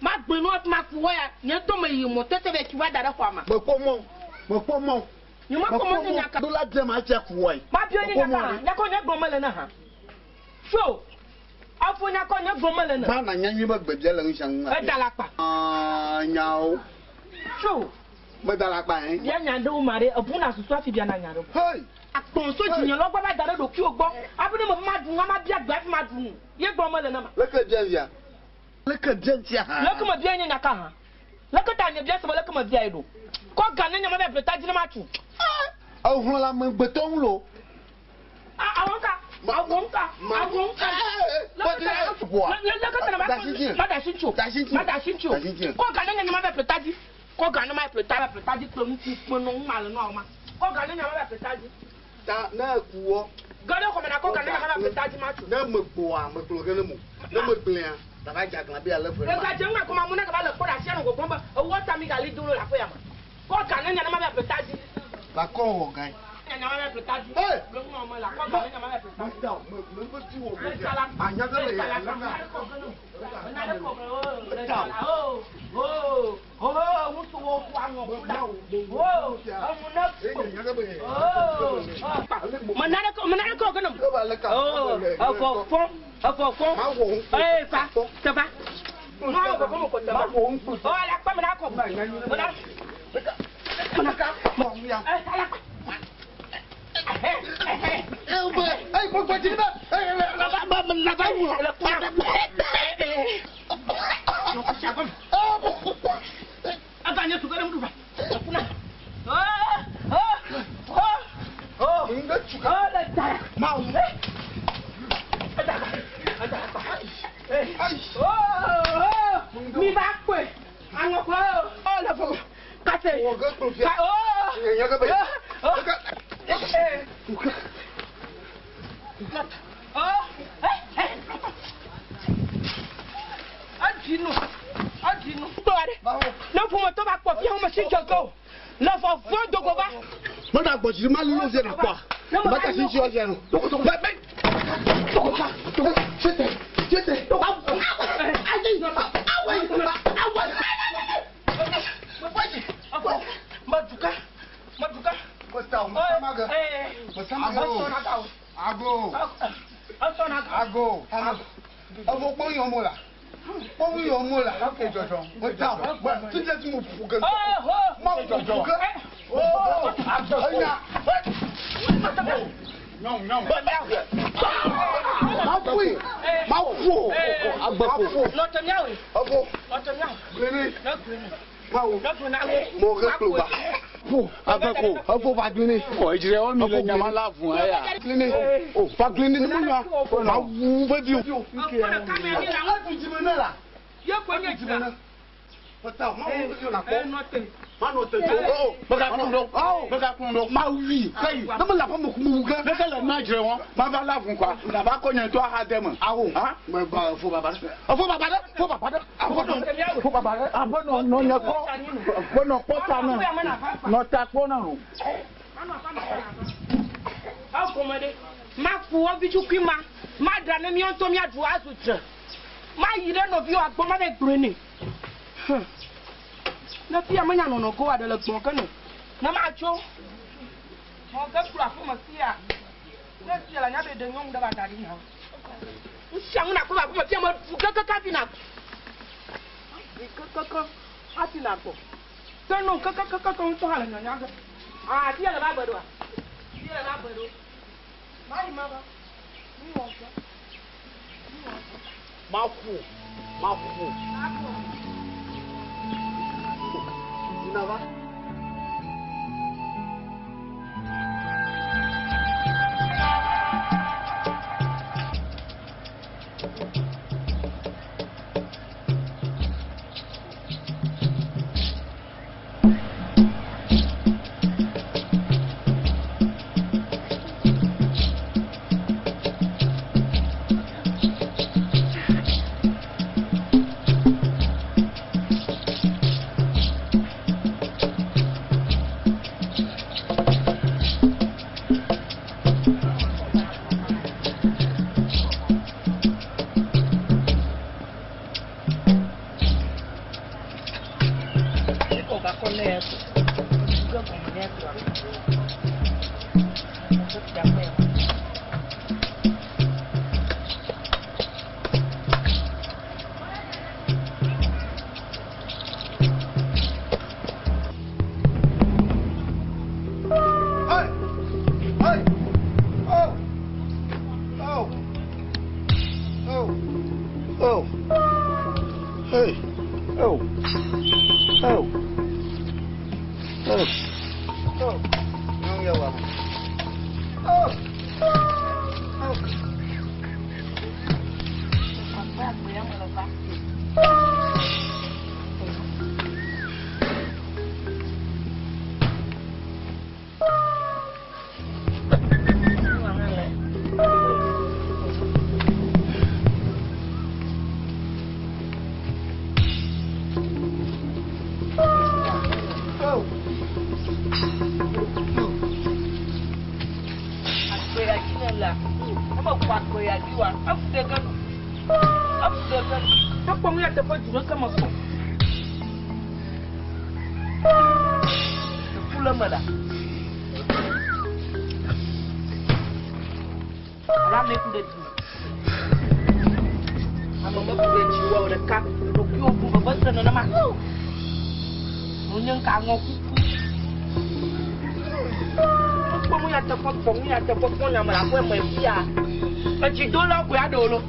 Ma gblɔe ne ma ku wɔ ya, nye ŋutɔ me yi mɔ tete be tsi va da ɖe xɔa ma. Mekpɔ mɔ, mekpɔ mɔ. Nye mekpɔ mɔ nye nyaka. Do la dze ma tsi aku wɔe. Ma biɔ nye nyaka hã, nyakɔ nye gblɔm mele ne hã. Tso, afɔ nyakɔ nye gblɔm mele ne. Ba na nya nyui be gbebia le ŋusia ŋu. Eda le akpa. Nyawo. Tso. Meda le akpa hɛn. Bia nya ɖewo ma ɖe, ebu na susu hafi bia na nya ɖewo. Hey. Akpɔnso dzinye lɔ gbɔ va da ɖe ɖokuiwò gbɔ. Hafi ne me ma ɖu nu, ama bia gbe hafi ma ɖu nu. Ye gblɔm mele ne ma. Leke bia via? Leke bia ŋutia hã? Leke me bia nye nyaka hã? Leke ta nye bia se be leke me bia ye ɖo? Kɔ ga ne nye ma be ƒle ta dzi ne ma tu. Ehlɔ̃ le amegbetɔ ŋu lo. Awɔ ŋka, awɔ ŋka, awɔ ŋka. Leke ta na ma ma da asi ŋuti o. Ma da asi ŋuti o. Kɔ ga ne nye ma be ƒle ta dzi. Kɔ ga ne ma ƒle ta ƒle ta dzi kple ŋuti kple nɔ ŋu ma le nua o ma. Kɔ ga ne nye ma be ƒle ta dzi. Ta ne eku wɔ. Ge ɖe xɔme na kɔ ga ne nye ma be ƒle ta dzi ma tu. Ne megboa megblɔ ge ne mo. Ne megblẽa tava dze aglã be ale ƒe ma. Ega dze ŋu akɔ ma mu ne gava le kpɔ ɖe asia nɔ gbɔgblɔm be ewɔ ta mi gali do le aƒe ya me. Kɔ ga ne nye ma be ƒle ta dzi. La kɔ wɔ gae. Nye ma be ƒle ta dzi. Hey. Le ŋu me la kɔ ga ne nye ma be ƒle ta dzi. Me da me me me ti wɔ go. Anya ge le ya le na. Oh oh oh ŋutsu wo ku aŋɔ ku ɖa. Oh emu ne kpo. Oh. Menane menane ko gënam. Oh, afo fon, afo fon. Eh, fa, ça va. Ma wo ko ko ta. Ma wo npu. Oh, ala pa me na ko. Mena. Mena ka. Eh, ala. Eh, mo gba jini ba. Eh, la ba la ba wu. Aga nye tukere mdu ba. Kuna. Oh, oh, oh. Oh. Oh, la ta. Ma wo. Oh, oh. Mi ba kwe. Ango ko. Oh, la fo. Kase. Ka oh. Oh. Eh. Oh. Eh, eh. Adinu. Adinu. Ne ƒometɔ va kpɔ fia me si dzɔgɔ o. Le vɔvɔ dogo va. Mo da gbɔ jini ma lolo fia na kpɔ. Ma ta si si ɔfia no. Bɛ bɛ. Tɔgɔ tete tete. Ayi awa awa. Maduka maduka. Ago. Ago. Ago. Kpɔn yɔ mo la. Kpɔn yɔ mo la. Mo ta o. Tijɛ ti mo fu gɛ. Ma fu gɛ. Oh. Ɛnya. Ma fu ma fu agbɛfo. Nɔtɔ miawo. Ɔfo. Nɔtɔ miawo. Gbene. Nɔtɔ Ma wo. Mo gɛ kplo ba. Fo agbɛfo. Ɔfo va gbene. Ɔ ìjìrẹ́ wọ́n mi lè nyama la fún ẹ yà. Gbene. O fa gbene ni mo nya. Ma wu bɛ bi o. Bẹ́ẹ̀ kun dɔ. Ma wi. Kayi. Ne ma lafa mo kun gɛ. Ne kɛlɛ n'a jire wɔn, ma ba la fún quoi. Na ba kɔ ɲɛ to a ha dɛ ma. Awo. Mɛ ba fo baba dɛ. Fo baba dɛ. Fo baba dɛ. Fo baba dɛ. A bɛ nɔ nɔ ɲɛ kɔ. Bɛ nɔ kpɔ ta nɔ. Nɔ ta kpɔ nɔ. Aw gɔmɛ de. Ma ku wo vidzukui ma. Ma dra ne miɔ ŋutɔ miaɖu azu dze. Ma yi ɖe nɔviwo agbɔ ma be gblɔe nɛ. Ne fia menya nɔnɔ go aɖe le gbɔn ke no. Ne ma tso. Mɔ ge kplɔ aƒe me fia. Ne fia la nya be ɖe nyɔnu ɖe va da ɖi na. Nusia ŋu nakɔ va aƒe me fia me ɖu kekeke hafi na. Kekeke hafi na gbɔ. Ke no kekekeke ŋutɔ hã le nyanya ge. Aa fia le va be ɖoa. Fia le va be ɖo. Ma yi ma va. Nu wɔ ge. Ma fu. Ma fu. Nava. Hey! Hey! Oh! Oh! Oh! Oh. Hey. Oh. Oh. Oh. Oh. Oh. Oh. Oh. Ekpɔ nu ya teƒe du ɖeke me kpɔ. Eku le me la. Alo ame ku ɖe dzi. Ame meku ɖe dzi wɔ ɖeka. Ɖokuiwo bu veve se nenema. Nunye ŋka ŋɔ kuku. Mekpɔ nu ya teƒe kpɔ nu ya teƒe kpɔ nyame le aƒe me fia. Etsi do la koe aɖewo lo.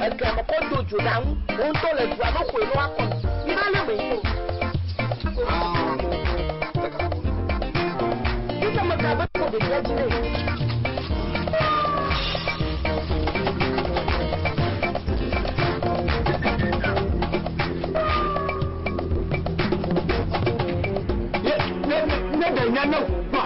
Egamekɔ do dzo ɖa ŋu, wo ŋutɔ le dua me xoe ne woakɔ nu. Mi va lé me yi o. Fifia me ga be kpɔ ɖevia dzi nɛ. Ne ɖe nya ne wò gbɔ.